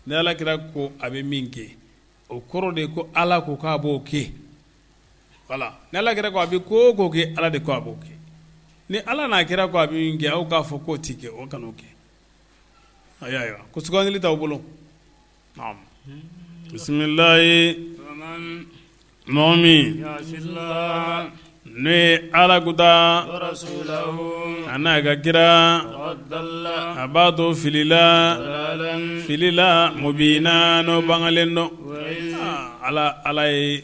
ni ala kira ko a bɛ min kɛ o kɔrɔ de ko ala ko k'a b'o kɛ voilà ni ala kira ko a bɛ ko o ko kɛ ala de ko a b'o kɛ ni ala n'a kira ko a bɛ min kɛ aw k'a fɔ k'o ti kɛ o kan'o kɛ ayiwa ko sugandili t'aw bolo bisimilayi mɔgɔ min n'o ye ala kuta a n'a ka kira a b'a to filila filila mubina n'o bangalen don ala ala ye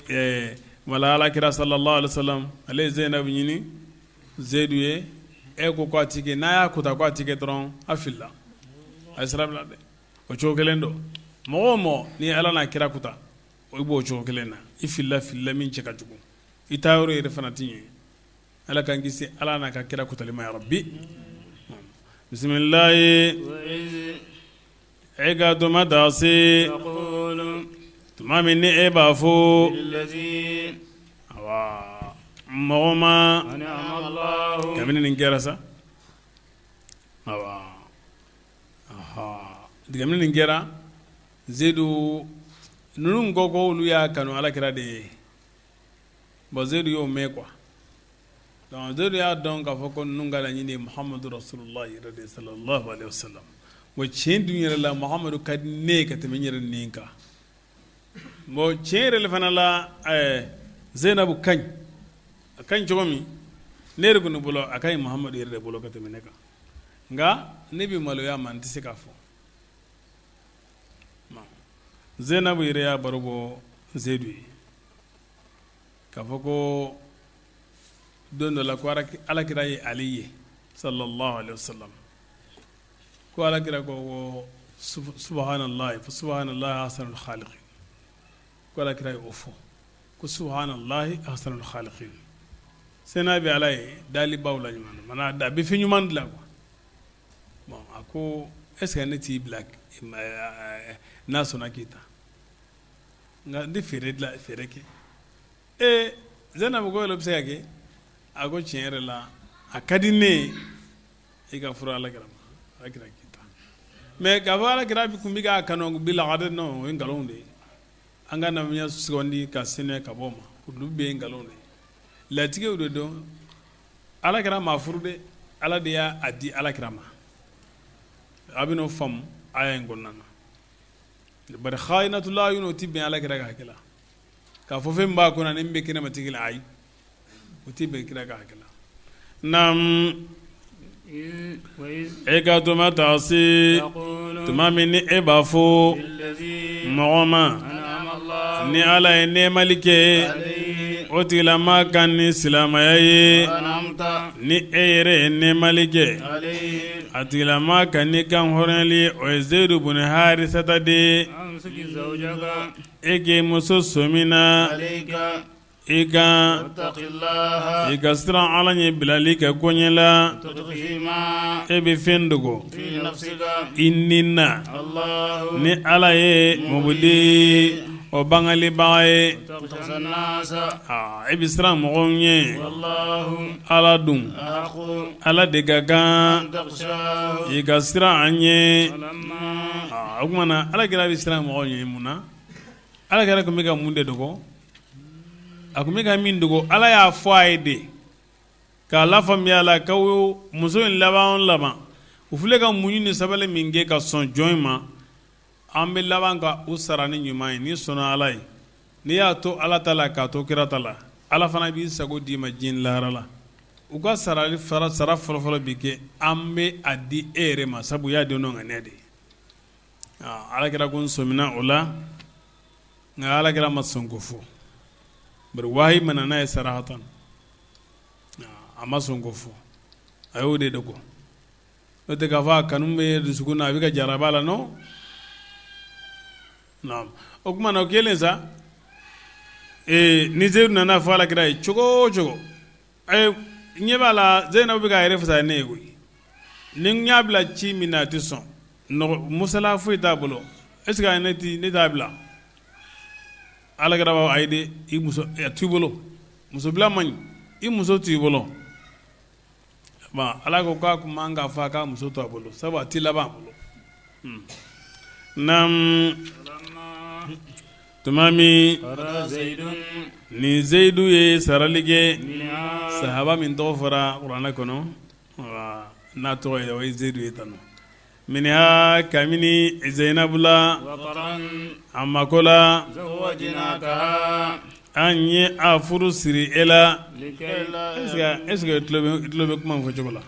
wala ala kira sallallahu alaihi wasallam ale ye Zeinabu ɲini Zeyidu ye e ko a ti kɛ n'a y'a kuta ko a ti kɛ dɔrɔn a filila a ye sira bila dɛ o cogo kelen don mɔgɔ o mɔgɔ ni ala n'a kira kuta o b'o cogo kelen na i filila filila min cɛ ka jugu i taa yɔrɔ yɛrɛ fana tɛ ɲɛ ala k'an kisi ala n'a ka kira kutali ma yarabi bisimilayi e ka tuma da se tuma min ni e b'a fɔ mɔgɔ ma kabini nin kɛra sa kabini nin kɛra zeyidu ninnu ko ko olu y'a kanu ala kira de ye bon zeyidu y'o mɛn quoi donc zeyidu y'a dɔn k'a fɔ ko ninnu ka laɲini ye muhamadu rasulullah yɛrɛ de sallallahu alaihi wasallam bon tiɲɛ dun yɛrɛ la muhamadu ka di ne ye ka tɛmɛ n yɛrɛ nin kan bon tiɲɛ yɛrɛ fana la ɛɛ zeinabu ka ɲi a ka ɲi cogo min ne yɛrɛ kɔni bolo a ka ɲi muhamadu yɛrɛ de bolo ka tɛmɛ ne kan nka ne bɛ maloya ma n tɛ se k'a fɔ zeinabu yɛrɛ y'a baro bɔ zeyidu ye k'a fɔ ko don dɔ la ko alakira ye ale ye sallallahu alaihi wasallam ko alakira ko subhanallahi subhanallahi ahsanul khaliqin ko alakira ye o fɔ ko subhanallahi ahsanul khaliqin. Sena bɛ ala ye dalibaw la ɲuman mana a bɛ fɛn ɲuman dilan quoi. Bon a ko est ce que ne t'i bila n'a sɔnna k'i ta nka n tɛ feere dilan feere kɛ ee Zainabu ko yala o bɛ se ka kɛ a ko tiɲɛ yɛrɛ la a ka di ne ye i ka furu ala kira ma ala kira k'i ta mais k'a fɔ ala kira tun bɛ k'a kanu bilakadi non o ye nkalon de ye an ka nabiya sugandi ka sɛnɛ ka bɔ o ma olu bɛɛ ye nkalon de ye latigɛw de don ala kira m'a furu dɛ ala de y'a di ala kira ma a bɛn'o faamu aya in kɔnɔna na bari khayinatul ayun o tɛ bɛn ala kira ka hakɛ la k'a fɔ fɛn b'a kɔnɔ ni bɛ kɛnɛma tigi la ayi o tɛ bɛn kira ka hakɛ la naam e ka tuma taa se tuma min ni e b'a fɔ mɔgɔ ma ni ala ye nɛɛmali kɛ o tigilama kan ni silamɛya ye ni e yɛrɛ ye nɛɛmali kɛ a tigilama kan ni kan hɔrɔnyali o ye Zeyidu bun Harisata de ye e k'i muso sɔmina i kan i ka siran ala ɲɛ bilali kɛ koɲɛ la e bɛ fɛn dogo i ni na ni ala ye mubdi o bangelibaga ye e bɛ siran mɔgɔw ɲɛ ala dun ala de ka kan i ka siran a ɲɛ o tuma na ala kira bɛ siran mɔgɔw ɲɛ mun na ala kira tun bɛ ka mun de dogo a tun bɛ ka min dogo ala y'a fɔ a ye de k'a lafaamuya la ka muso in laban laban u filɛ ka muɲu ni sabali min kɛ ka sɔn jɔn in ma an bɛ laban ka u sara ni ɲuman ye n'i sɔnna ala ye n'i y'a to ala ta la k'a to kira ta la ala fana b'i sago d'i ma diɲɛ lahara la u ka sara sara fɔlɔfɔlɔ bɛ kɛ an bɛ a di e yɛrɛ ma sabu y'a den ŋaniya de ye ala kira ko n sɔmina o la nka ala kira ma sɔn k'o fɔ bari wahayi ma na n'a ye sarahatan a ma sɔn k'o fɔ a y'o de dogo n'o tɛ k'a fɔ a kanu bɛ dusukun na a bɛ ka jaraba la non o tuma na o kɛlen sa ni Zeyidu nana fɔ ala kira ye cogo o cogo ɲɛ b'a la Zeyinabu bɛ k'a yɛrɛ fisaya ne ye koyi ni n y'a bila ci min na a tɛ sɔn musala foyi t'a bolo est ce que ne t'a bila ala kira b'a ayi dɛ i muso a t'i bolo musobila man ɲi i muso t'i bolo ala ko k'a kun man k'a fɔ a k'a muso to a bolo sabu a tɛ laban a bolo naam tuma min ni Zeyidu ye sarali kɛ sahaba min tɔgɔ fɔra kuranɛ kɔnɔ n'a tɔgɔ ye o ye Zeyidu ye tan minha kabini Zeyinabu la a mako la an ye a furu siri e la est ce que i tulo bɛ kuma fɔ cogo la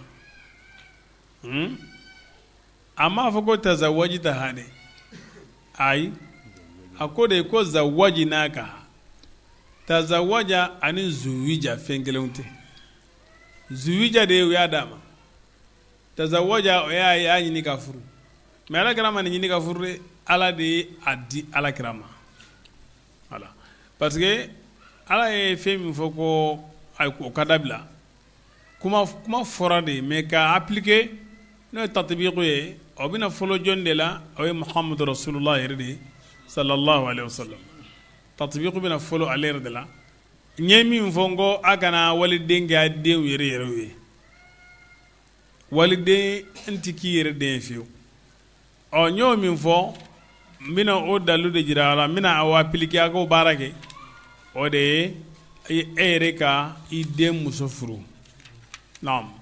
a m'a fɔ ko tazawwajtaha dɛ ayi a ko de ko zawwajnakaha tazawwaja ani zuwija fɛn kelenw tɛ zuwija de ye u y'a d'a ma tazawwaja o y'a y'a ɲini ka furu mais ala kira ma nin ɲini ka furu dɛ ala de ye a di ala kira ma voilà parce que ala ye fɛn min fɔ ko o ka dabila kuma kuma fɔra de mais k'a appliquer n'o ye tatbiqu ye o bɛna fɔlɔ jɔn de la o ye Muhamadu rasulullah yɛrɛ de ye sallallahu alaihi wasallam tatbiqu bɛna fɔlɔ ale yɛrɛ de la n ye min fɔ n ko a kana waliden kɛ a denw yɛrɛ yɛrɛw ye waliden n tɛ k'i yɛrɛ den ye fiyewu ɔ n y'o min fɔ n bɛna o dalu de jira a la n bɛna aw appliquer a k'o baara kɛ o de ye e yɛrɛ ka i den muso furu naam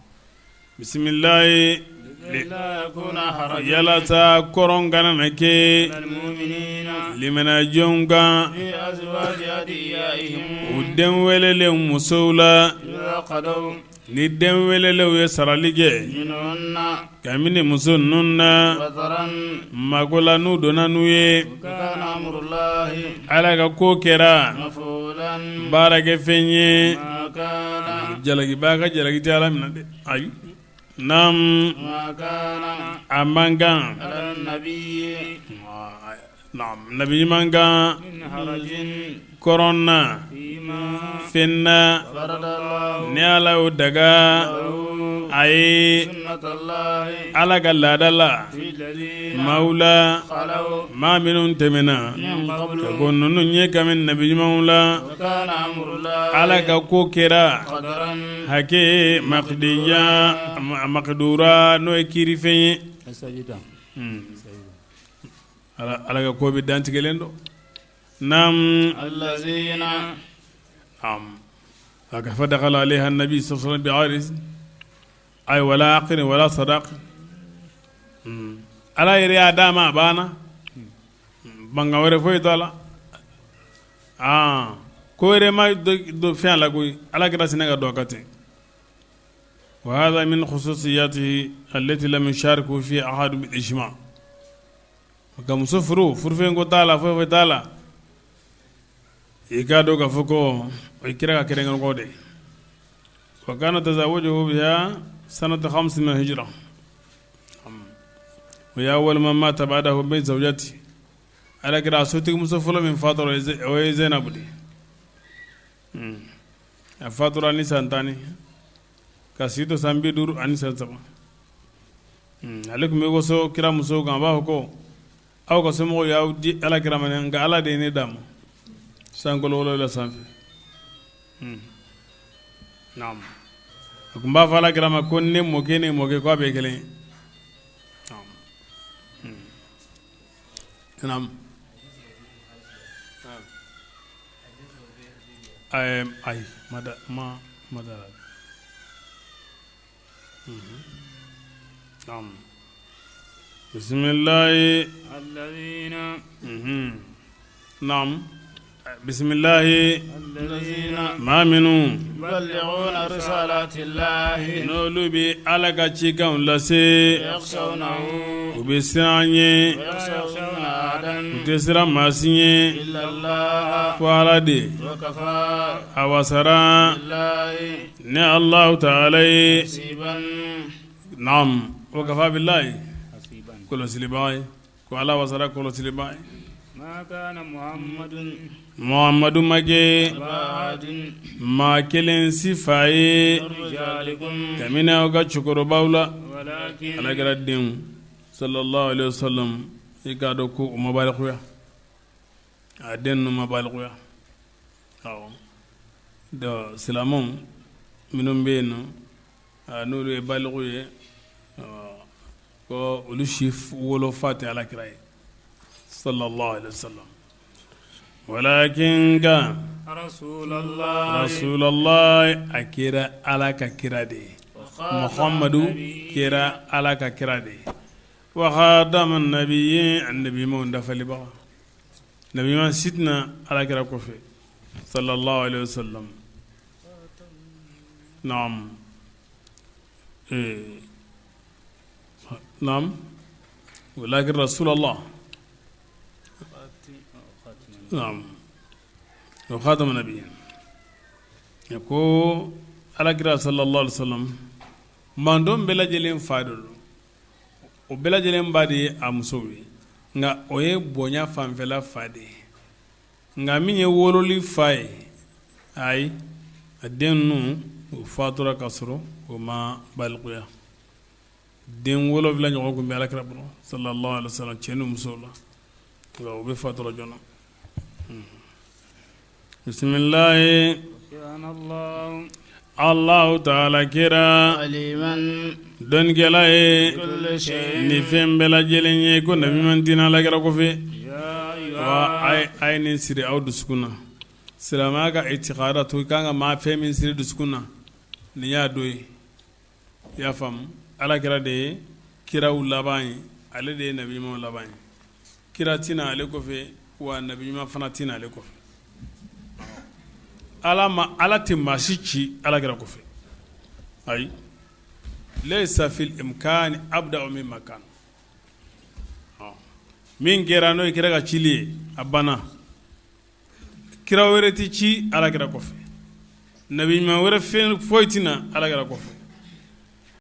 bisimilayi yalasa kɔrɔn kana na kɛ limaniyajɔnw kan u den welelenw musow la ni den welelenw ye sarali kɛ kabini muso ninnu na mako la n'u donna n'u ye ala ka ko kɛra baarakɛfɛn ye jalakibaa ka jalaki tɛ ala minɛ dɛ ayi naam a man kan nabi ɲuman kan kɔrɔn na Fɛn na ni Ala y'o daga a ye Ala ka laada la maaw la maa minnu tɛmɛna ka kɔn ninnu ɲɛ kabini nabi ɲumanw la Ala ka ko kɛra hakɛ maqdiya maqdura n'o ye kiirifɛn ye Ala ka ko bɛ dantigɛlen don Naamu allazina a ka fa dakhala alayha nabi sallallahu alaihi wasallam ay wala aqdin wala sadaq Ala yɛrɛ y'a d'a ma a banna mankan wɛrɛ foyi t'a la aa ko wɛrɛ ma don fɛn la koyi Ala kira sinna ka don a kan ten wa hadha min khususiyatihi allati lam yushariku fi ahad bil ijma' Ka muso furu furufɛn ko t'a la foyi foyi t'a la i k'a dɔn k'a fɔ ko o ye kira ka kɛrɛnkɛrɛn de ye wa kana tazawwajuhu biha sanata khamsin min hijra wa hiya awwalu man mata ba'dahu min zawjati ala kira sotigi muso fɔlɔ min fatura o ye Zainabu de ye a fatura ni san 10 ka si to san 50 ani san 3 ale tun bɛ waso kira musow kan a b'a fɔ ko aw ka somɔgɔw y'aw di ala kira ma nka ala de ye ne d'a ma sankolo wolonwula sanfɛ a tun b'a fɔ ala kira ma ko ne mɔkɛ ne mɔkɛ k'a bɛɛ kelen ye ayi ma ma Bisimilayi naam bisimilayi maa minnu n'olu bɛ ala ka cikanw lase u bɛ siran an ɲɛ u tɛ siran maa si ɲɛ fo ala de a wasara Ni Alahu taala ye naam wa kafa bilahi kɔlɔsilibaa ye ko ala wasara kɔlɔsilibaa ye Muhamadu ma kɛ maa kelen si fa ye kabini aw ka cɛkɔrɔbaw la ala kira denw sallallahu alayhi wa sallam i k'a dɔn ko u ma balikuya a den ninnu ma balikuya donc silamɛw minnu bɛ yen nɔ n'olu ye baliku ye ko olu si wolofa tɛ ala kira ye sallallahu alaihi wasallam walakin nka rasulallah a kɛra ala ka kira de ye Muhamadu kɛra ala ka kira de ye wa khataman nabiyyin nabi ɲumanw dafalibaga nabi ɲuman si tɛ na ala kira kɔfɛ sallallahu alaihi wasallam naam naam walakin rasulallah naam wa khataman nabiyyin ko ala kira sallallahu alaihi wasallam mantɔn bɛɛ lajɛlen fa de don o bɛɛ lajɛlen ba de ye a musow ye nka o ye bonya fanfɛla fa de ye nka min ye wololi fa ye ayi a den ninnu u fatura ka sɔrɔ o ma balikuya den 7 ɲɔgɔn tun bɛ ala kira bolo sallallahu alaihi wasallam cɛ ni musow la nka u bɛɛ fatura joona bisimilahi Alahu taala kɛra dɔnnikɛla ye ni fɛn bɛɛ lajɛlen ye ko nabi ɲuman tɛ na ala kira kɔfɛ wa a ye nin siri aw dusukun na silamɛya ka itikadatu i kan ka maa fɛn min siri dusukun na nin y'a dɔ ye i y'a faamu ala kira de ye kiraw laban ye ale de ye nabi ɲumanw laban ye kira tɛ na ale kɔfɛ wa nabi ɲuman fana tɛ na ale kɔfɛ ala ma ala tɛ maa si ci ala kira kɔfɛ ayi laysa fil imkani abda'u mimma kan min kɛra n'o ye kira ka cili ye a banna kira wɛrɛ tɛ ci ala kira kɔfɛ nabi ɲuman wɛrɛ fɛn foyi tɛ na ala kira kɔfɛ.